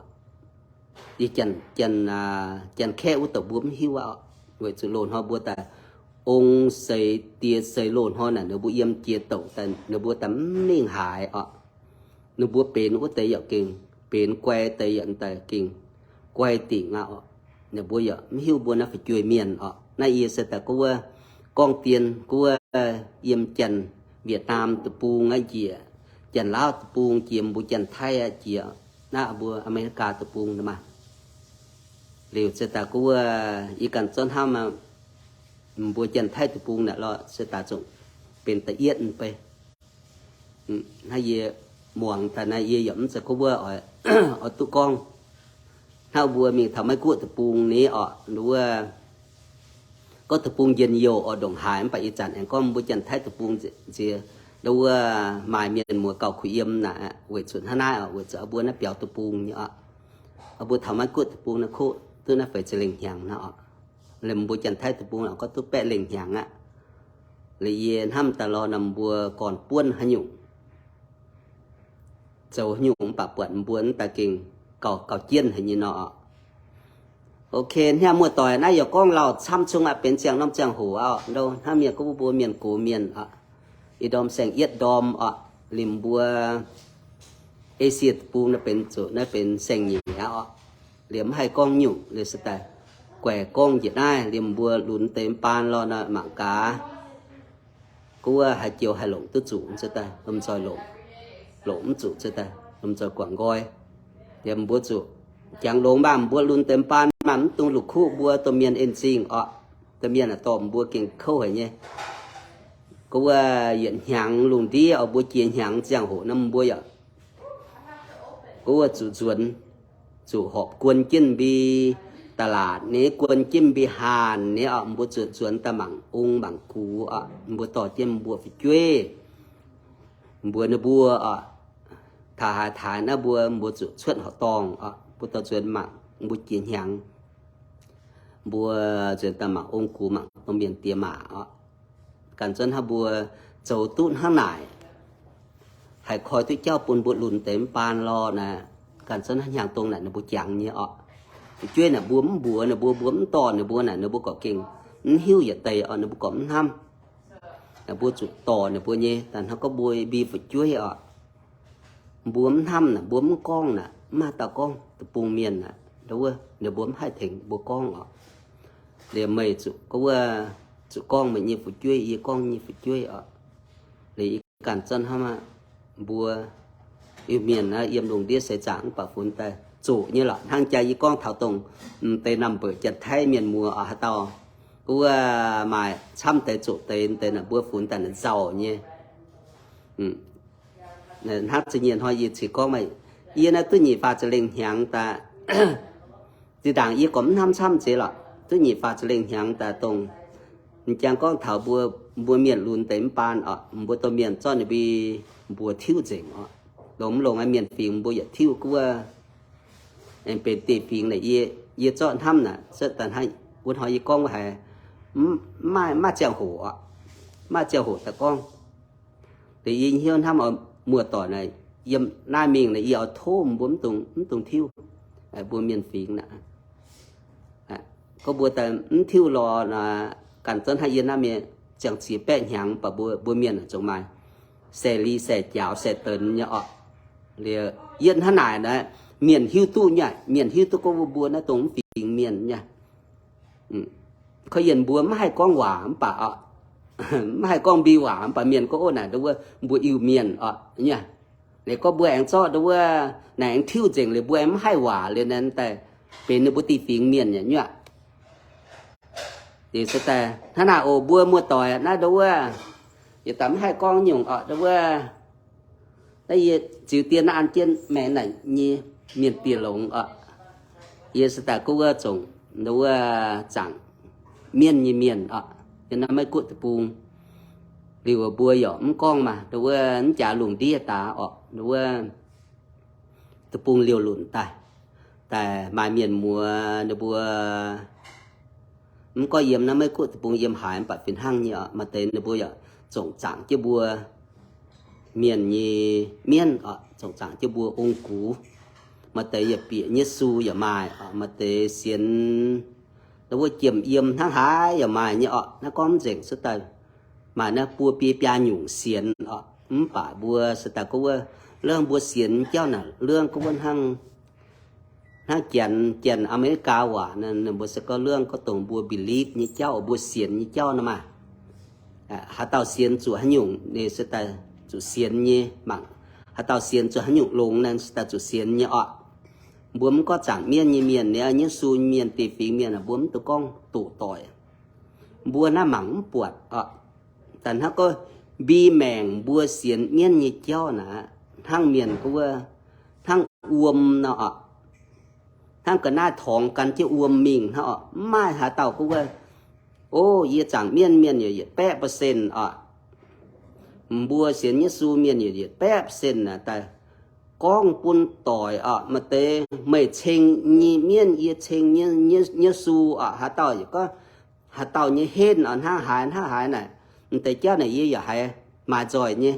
Yie Janx, Janx, Janx-Kaeqv wuov douc mbuo mv hiuv aqv. Weic zuqc loz-hnoi mbuo daaih ong seix die seix loz-hnoi naaic ninh mbuo yiem jiex douc daaih ninh mbuo daaih mv mingh haaix oc. Ninh mbuo benx wuov deix yaac gengh benx, guai deix yaac daaih gengh guai dingc aqv oc. Ninh mbuo yaac mv hiuv mbuo naaiv fu'jueiv mienh oc. Naaiv yie se daaih guv wuov gorngv dien guv wuov yiem Janx-Việt Nam deic-bung aqv njiec, Janx-Laauv deic-bung jiex, mbuo Janx-Taiv aqv jiex, naaiv mbuo Aa^me^li^gaa deic-bung maah. Liuz se daaih guv wuov yie ganh zorqv hnamv mbuo Janx-Taiv deic-bung naaic lorh se daaih zungv benx da'yietv mv bei. Hnangv yie muangx daaih naaiv yie yaac mv zeiz gorngv wuov oix, oix duqv gorngv hnangv mbuo mingh taux Meiv-Guoqv deic-bung ni oc, wuov gorngv deic-bung njien-youh oix ndongc haaix, mv baac ih zanc aengx gorngv mbuo Janx-Taiv deic-bung nziex, ndau wuov maaih mienh muoz gauh kuh yiem naaic, weic zuqc hnangv naaiv oc, weic zuqc mbuo naaiv biaux deic-bung nyei oc. Mbuo taux Meiv-Guoqv deic-bung naaiv kuv duqv naaiv feix ziepc lengh hnyangx naaiv oc. Liemh mbuo Janx-Taiv deic-bung naaic gorngv duqv baeqv lengh hnyangx aqv. Liuz yie hnamv daaih lorh naaic mbuo gorn-buonv haaix nyungc, zoux haaix nyungc mv baac buatc mbuo naaiv daaih gengh gauh, gauh jienv haic nyei nor oc. Ok, hnangv muoz-doic naaiv yaac gorngv lauh camv cung aqv, benx ziangh norm ziangh hoc aqv. Ndau hnangv mienh gorngv mbuo mienh gox mienh oc, ih ndorm saeng-yietv ndorm oc, liemh mbuo Esie deic-bung naaiv benx zuqc naaiv benx saeng-nyeic aqv oc. Liemh mv haih gorngv nyungc, liemh se daaih guaix gorngv njiec naaiv, liemh mbuo lunx deix mv baan lorh naaiv mangc gaax. Guv wuov haaix joux haih longc duqv zuqc se daaih lomh nzoih longc, longc mv zuqc se daaih lomh nzoih guangc nqoi. Liemh mbuo zuqc jangx longx mv baac mbuo lunx deix mv baan maaih mv dungx la'kuqv mbuo domh mienh en-zingh oc. Domh mienh aac dorh mbuo gengh kouv haic nyei. Guv wuov yietc hnyangx lungh ndiev oc, mbuo jiex hnyangx ziangh hoc naaiv mbuo yaac guv wuov zuqc nzuonx, zuqc horpc guon jienv mbi da'laatc ni, guon jienv mbi haanh ni oc, mbuo zuqc nzuonx daaih mangc ong mangc gux oc, mbuo dorh jienv mbuo fu'jueiv, mbuox ninh mbuo oc, taux haaix taux naaiv mbuo, mbuo zuqc cuotv horqc dorngh oc, mbuo dorh nzuonx mangc mbuo jiex hnyangx. Mbuo nzuonx daaih mangc ong gux, mangc domh mienh diex maac oc. Ganh zunv hnangv mbuo zoux duqv hnangv naaic, haih koi duqv jauv bun mbuo lunx deix mv baan lorh naaic, ganh zunv hnangv hnyangx-dongh naaic ninh mbuo jangx nyei oc. Fu'jueiv naaic mbuo mv mbuox ninh mbuo, mbuo mv dorh ninh mbuo naaic, ninh mbuo gorqv gengh mv hiuv yietc deix oc, ninh mbuo gorqv mv hnamv. Naaic mbuo zuqc dorh ninh mbuo nyei. Daaih hnangv gorngv mbuo mbi fu'jueiv oc, mbuo mv hnamv naaic, mbuo mv gorngv naaic, mv maaih dauh gorngv deic-bung mienh naaic, wuov ninh mbuo mv haih tengx mbuo gorngv oc. Liemh meih zuqc gorngv wuov, zuqc gorngv meih nyei fu'jueiv, yie gorngv nyei fu'jueiv oc. Liemh yie ganh zunv hnamv aqv, mbuo Iu-Mienh naaiv yiem lungh ndiev seix zaangc mv baac funx daaih zoqc nyei lorqc. Hnangv jaa yie gorngv taux dongh deix number Janx-Taiv mienh muoz oc, haaix dauh wuov maaih camv deix zoqc deix deix naaic, mbuo funx daaih naaic nzauh nyei. Hnangv za'nyienh hnoi yie cingx gorngv meih, yie naaiv duqv nyic faah ziepc lengh hnyangx daaih, zinh ndaangc yie gorqv mv hnamv camv zeiz lorqc, duqv nyic faah ziepc lengh hnyangx daaih dongh m'jangc gorngv taux mbuo, mbuo mienh lunx deix mv baan oc, mbuo domh mienh zorqv ninh mbuo mbuox tiuv nzengc oc. Longx mv longx aqv, mienh fingx mbuo yietc tiuv guov, aengx benx dieh fingx naaic yie yie zorqv hnamv naaic, wuov hnoi yie gorngv wuov haiz, mv maaih, maaih ziangh hoc oc, maaih ziangh hoc daaih gorngv. Liuz yie hnyouv hnamv oix muoz-doic naaic, yiem naaiv mingh naaic yie oix tov mbuo mv dungx, mv dungx tiuv, mbuo mienh fingx naaic. Gorngv mbuo daaih mv tiuv lorz naaic, ganh zunv hnangv yie naaiv mienh ziangh ziex baeqv hnyangx, mv baac mbuo, mbuo mienh zungv maaih saeng-li saeng-jaaux saeng-denx nyei orqc. Liuz yietv hnangv naaic naaic, mienh hiuv duqv nyei, mienh hiuv duqv gorngv mbuo, mbuo naaiv dongh mv fingx mienh nyei. Korv yienh mbuo mv haih gorngv waac mv baac, mv haih gorngv mbi waac mv baac mienh gorngv, ov, naaic ndau wuov mbuo Iu-Mienh orqc nyei. Liuz gorngv mbuo aengx zorqv ndau wuov naaic aengx tiuv nzengc liuz mbuo aengx mv haih waac liuz naaic daaih benx ninh mbuo dieh fingx mienh nyei nyuoqc. Liuz se daaih hnangv naaic oc, mbuo muoz-doic naaiv ndau wuov, yietc daaih mv haih gorngv nyungc orqc, ndau wuov naaiv yie ziux dien naaiv an jienv maengx naaic nyei mienh dieh longx orqc. Yie se daaih gorngv wuov zongc ndau wuov zaangc mienv nyei mienh orqc, yiem naaiv Meiv Guoqv deic-bung. Liuz mbuo yaac mv gorngv maah, ndau wuov mv jaax lungh ndiev daaih orqc, ndau wuov deic-bung liouh lunc daaih, daaih maaih mienh muoz ninh mbuo mv gorngv yiem naaiv Meiv Guoqv deic-bung, yiem haaix mv baac fih hnangv nyei orqc. Maaih deix ninh mbuo yaac zongc zaangc jienv mbuo mienh nyei mienv orqc, zongc zaangc jienv mbuo ong-gux. Maaih deix yaac bieqc nyei su yaac maaih orqc, maaih deix sienx ndau wuov jiem yiem hnangv haaix yaac maaih nyei orqc. Naaiv gorngv mv nzengc se daaih maaih naaiv buo biei biaa nyungc sienx orqc. Mv baac mbuo se daaih gorngv wuov, lungh mbuo sienx jauv naaic, lungh gorngv wuov hnangv, hnangv Janx, Janx America waac naaic, mbuo se gorngv lungh gorngv dongh mbuo believe nyei jauv, mbuo sienx nyei jauv nor maah. Haaix dauh sienx zuqc haaix nyungc ninh se daaih zuqc sienx nyei mangc. Haaix dauh sienx zuqc haaix nyungc longx naaic se daaih zuqc sienx nyei orqc. Mbuo mv gorngv zaangc mienv nyei mienh, ninh nyei su mienh, dieh fingx mienh, mbuo mv dungx gorngv doqc doic. Mbuo naaiv mangc mv buatc orqc. Daaih hnangv gorngv mbi maengc mbuo sienx mienv nyei jauv naaic, hnangv mienh gorngv wuov, hnangv wuom nor orqc. Hnangv ga'naaiv torngx gan jienv wuom mingh hnangv orqc. Mv maaih haaix dauh gorngv wuov, o, yie zaangc mienv mienh yaac yietc baeqv percent orqc. Mbuo sienx Yesu mienh yaac yietc baeqv percent naaic daaih gorngv bun doic orqc. Maaih deix meih ceng nyei mienv, yie ceng nyei, nyei, Yesu orqc. Haaix dauh yaac gorngv haaix dauh nyei henv orqc, hnangv haaix hnangv haaix naaic, m'deix jauv naaic yie yaac haiz maaih nzoih nyei.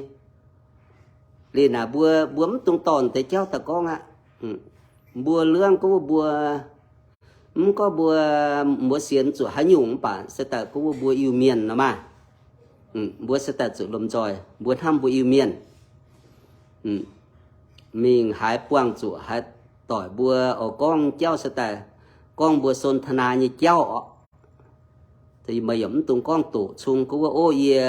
Liuz naaic mbuo, mbuo mv dungx dorh m'deix jauv daaih gorngv aqv. Mbuo lungh gorngv wuov mbuo, mv gorngv mbuo, mbuo sienx zuqc haaix nyungc mv baac se daaih gorngv wuov mbuo Iu-Mienh nor maah. Mbuo se daaih zuqc lomh nzoih mbuo hnamv mbuo Iu-Mienh. Mingh haaix buangh zuqc haaix doic mbuo oix gorngv jauv se daaih gorngv mbuo สนทนา nyei jauv orqc. Meih yaac mv dungx gorngv doqc cung gorngv wuov, o, yie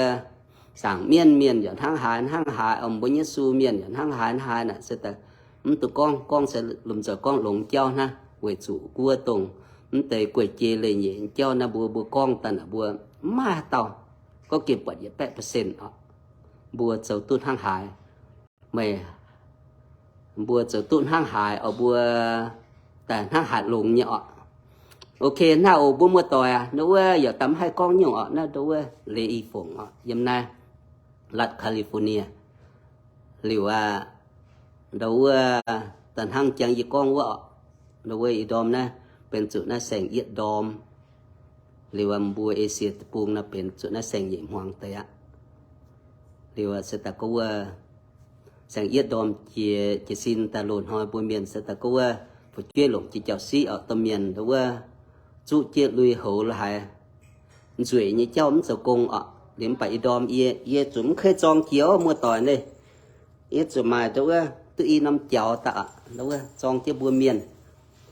zaangc mienv mienh yaac hnangv haaix hnangv haaix, mbuo Yesu mienh yaac hnangv haaix hnangv haaix naaic se daaih mv dungx gorngv. Gorngv se lomh nzoih gorngv longx jauv hnangv, weic zuqc gorngv wuov dongh mv deix guei-jei leiz-nyeic jauv naaiv mbuo, mbuo gorngv daaih naaic mbuo mv maaih haaix dauh gorngv gengh buatc yietc baeqv percent orqc. Mbuo zoux duqv hnangv haaix, meih, mbuo zoux duqv hnangv haaix orqc, mbuo daaih hnangv haaix longx nyei orqc. Ok, naaiv oc mbuo muoz-doic aac, ndau wuov yaac daaih mv haih gorngv nyungc orqc. Naaiv ndau wuov Leiz I Fongc orqc, yiem naaiv รัฐ California. Liuz aqv, ndau wuov daaih hnangv jangx yie gorngv wuov orqc, ndau wuov ih ndorm naaiv benx zuqc naaiv saeng-yietv ndorm. Liuz aqv, mbuo Esie deic-bung naaiv benx zuqc naaiv saeng-nyeic hmuangx deix aqv. Liuz aqv, se daaih gorngv wuov saeng-yietv ndorm jiex, jiez sin daaih loz-hnoi mbuo mienh se daaih gorngv wuov fu'jueiv longc jiex jauv-siqv orqc, domh mienh ndau wuov zuqv jienv lui-houx la'haaix, nzueic nyei jauv mv zoux gong orqc. Liuz mv baac ih ndorm yie, yie zuqc mv kei zorng jiex muoz-doic naaiv. Yie zuqc maaih ndau wuov duqv i norm jaux daaih orqc, ndau wuov zorng jienv mbuo mienh.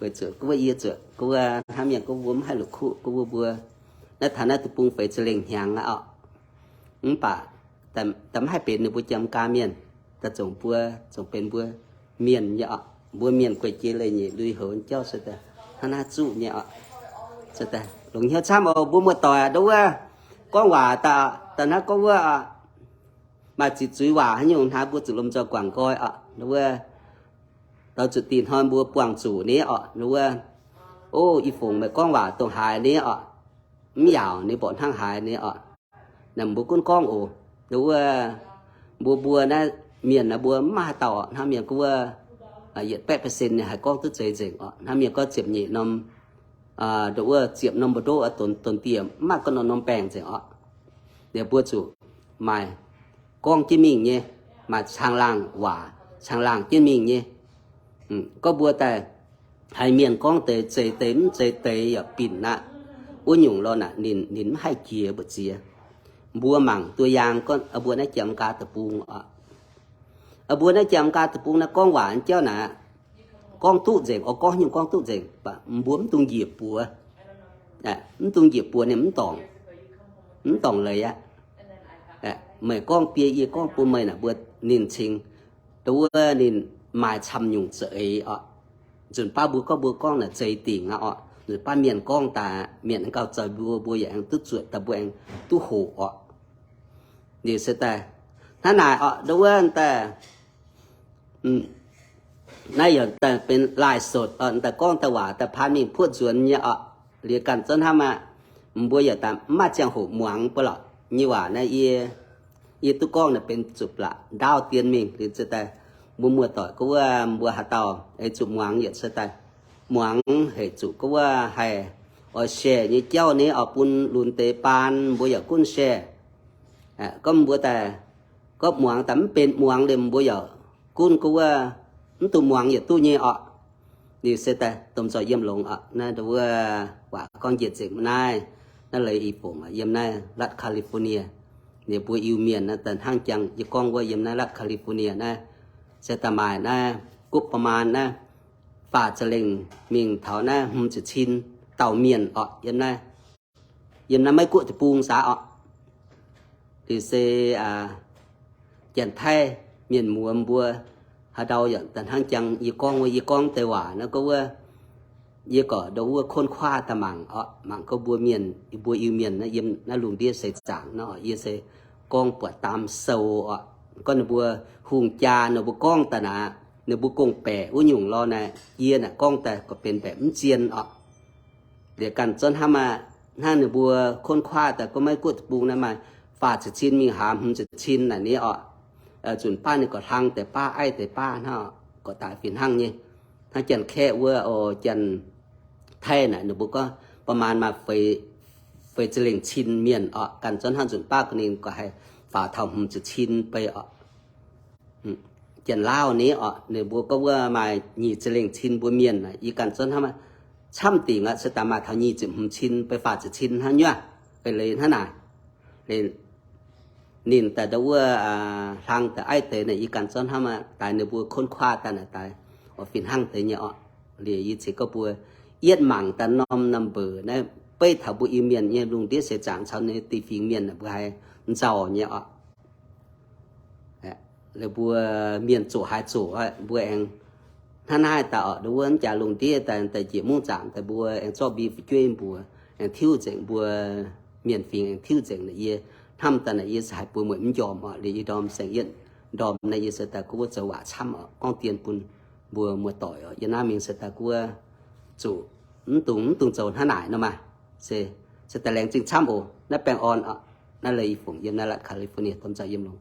Weic zuqc gorngv wuov yie zuqc gorngv wuov hnangv mienh gorngv mbuo mv haih la'kuqv gorngv wuov mbuo naaiv taux naaiv deic-bung feix ziepc lengh hnyangx aqv orqc. Mv baac daaih mv haih benx ninh mbuo Janx-Meigaa mienh, daaih zungv mbuo, zungv benx mbuo mienh nyei orqc. Mbuo mienh guei-jei leiz-nyeic lui-houx jauv se daaih hnangv naaiv zuqv nyei orqc. Se daaih longc hnyouv camv oc mbuo muoz-doic aac, ndau wuov gorngv waac daaih, daaih hnangv gorngv wuov maaih ziqc zuiz waac haaix nyungc hnangv mbuo zuqc lomh nzoih guangc nqoi orqc. Ndau wuov taux zuqc dih hnoi mbuo buangh zuqc ni orqc, ndau wuov, o, I Fongc meih gorngv waac dongh haaix ni orqc, mv yaauc ni mborqv hnangv haaix ni orqc. Naaiv mbuo gunv gorngv oc, ndau wuov mbuo, mbuo naaiv mienh naaiv mbuo mv maaih haaix dauh orqc, hnangv mienh gorngv wuov yietc baeqv percent ninh haih gorngv duqv zeiz nzengc orqc. Hnangv mienh gorngv ziepc nyeic norm Nduov wuov ziepc norm mbu'ndongx donx dieh mv maaih ga'norm norm baengc nzengc orqc. Liuz mbuo zuqc maaih gorngv jienv mingh nyei, maaih caangh laangh waac, caangh laangh jienv mingh nyei. Gorngv mbuo daaih haiz mienh gorngv deix zeiz deix mv zeiz deix yaac binc aqv. Wuov nyungc lorqc naaic ninh, ninh mv haih jiex mbu'ziex. Mbuo mangc duqv yaang gorngv mbuo naaiv Janx-Merikaa deic-bung oc. Mbuo naaiv Janx-Merikaa deic-bung naaiv gorngv waac jauv naaic, gorngv duqv nzengc, oix gorngv nyungc gorngv duqv nzengc, mbuo mv dungx njiec buoz. Mv dungx njiec buoz ninh mv dorngc, mv dorngc leiz aqv. Meih gorngv biei yie gorngv bun meih naaic mbuo ninh cingx, nduov wuov ninh maaih camv nyungc za'eix oc. Nzunc baav mbuo gorngv mbuo gorngv naaic zeix dingc aqv oc. Nzunc baav mienh gorngv daaih mienh aengx gauh zoux mbuo, mbuo yaac aengx duqv zuotc daaih mbuo aengx duqv hoqc oc. Liuz se daaih hnangv naaic oc, nduov wuov daaih naaiv yaac daaih benx ไลฟ์สด oc, daaih gorngv daaih waac daaih paan mingh puoqv nzuonx nyei oc. Liuz ganh zorqv hnamv aqv, mbuo yaac daaih mv maaih ziangh hoc muangx ba'laqc nyei waac naaiv yie, yie duqv gorngv naaic benx zuqc ba'laqc ndaauv dien mingh. Liuz se daaih mbuo muoz-doic gorngv wuov mbuo haaix dauh ei zuqc muangx yaac se daaih muangx, hec zuqc gorngv wuov haih oix share nyei jauv nyei oc, bun lunx deix baan mbuo yaac gunv share. Gorngv mbuo daaih gorngv muangx daaih mv benx muangx liemh mbuo yaac gunv gorngv wuov mv dungx muangx yaac duqv nyei oc. Liuz se daaih domh nzoih yiem longx oc. Naaiv nduov wuov waac gorngv njiec nzengc mv naaiv, naaiv leiz i fongc yiem naaiv รัฐแคลิฟอร์เนีย. Liuz mbuo Iu-Mienh naaiv daaih hnangv jangx yie gorngv wuov yiem naaiv รัฐแคลิฟอร์เนีย naaiv, se daaih maaih naaiv งบประมาณ naaiv faah ziepc lengh mingh taux naaiv hmz ziepc cin dauh mienh oc yiem naaiv. Yiem naaiv Meiv-Guoqv deic-bung saax oc. Liuz se Janx-Taiv mienh muoz mbuo haaix ndau yaac daaih hnangv jangx yie gorngv wuov, yie gorngv deix waac naaiv gorngv wuov, yie gorqv nduov wuov ค้นคว้า daaih mangc oc, mangc gorngv mbuo mienh, mbuo Iu-Mienh naaiv yiem naaiv lungh ndiev seix zaangc naaiv oc, yie se gorngv buatc daam sou oc. Gorngv ninh mbuo hungh jaa ninh mbuo gorngv daaih naaic, ninh mbuo gong-baeqc wuov nyungc lorh naaic, yie naaic gorngv daaih gorqv benx baeqc mv zien oc. Liuz ganh zorqv hnamv aqv, hnangv ninh mbuo ค้นคว้า daaih gorngv Meiv-Guoqv deic-bung naaiv maaih faah ziepc cin mingh hlaax hmz ziepc cin naaic ni oc. Nzunc baav ninh gorqv hlang deix baav aiv deix baav hnangv, gorqv daaih fih hnangv nyei. Hnangv Janx-Kaeqv wuov, Janx-Taiv naaic ninh mbuo gorngv ประมาณ maaih feix ziepc lengh cin mienh oc. Ganh zorqv hnangv nzunc baav ga'ninh gorqv haih faaux taux hmz ziepc cin bei oc. Janx-Laauv ni oc, ninh mbuo gorngv wuov maaih nyic ziepc lengh cin mbuo mienh. Yie ganh zorqv hnamv aqv, camv dingc aqv se daaih maaih taux nyic ziepc hmz cin bei faah ziepc cin hnangv nyuav. Leiz hnangv naaic, ninh daaih nduov wuov hlang daaih aiv deix naaic, yie ganh zorqv hnamv aqv, daaih ninh mbuo ค้นคว้า daaih naaic daaih oix fih hnangv deix nyei oc. Liuz yie ceix gorngv mbuo yietv mangc daaih norm number naaiv beiv taux mbuo Iu-Mienh nyei lungh ndiev seix zaangc caux ninh deix fingx mienh mbuo haiz nzauh nyei oc. Liuz mbuo mienh zoqc haaix zoqc mbuo aengx hnangv naaiv daaih oc, nduov wuov jaax lungh ndiev daaih, daaih njiec mungv zaangc daaih mbuo aengx zorqv mbi fu'jueiv mbuox, aengx tiuv nzengc mbuo mienh fingx, aengx tiuv nzengc naaic yie hnamv daaih naaic yie se haiz bueix mueic mv njormh oc. Liuz yie ndorm saeng-yietv ndorm naaiv yie se daaih gorngv wuov zoux waac camv oc, gorngv dien bun mbuo muoz-doic oc. Yie naaiv mingh se daaih gorngv wuov zuqc mv dungx, mv dungx zoux hnangv naaic nor maah. Se, se daaih laengz zingh camv oc. Naaiv baengh orn oc. Naaiv leiz i fungc yiem naaiv รัฐแคลิฟอร์เนีย domh nzoih yiem longx.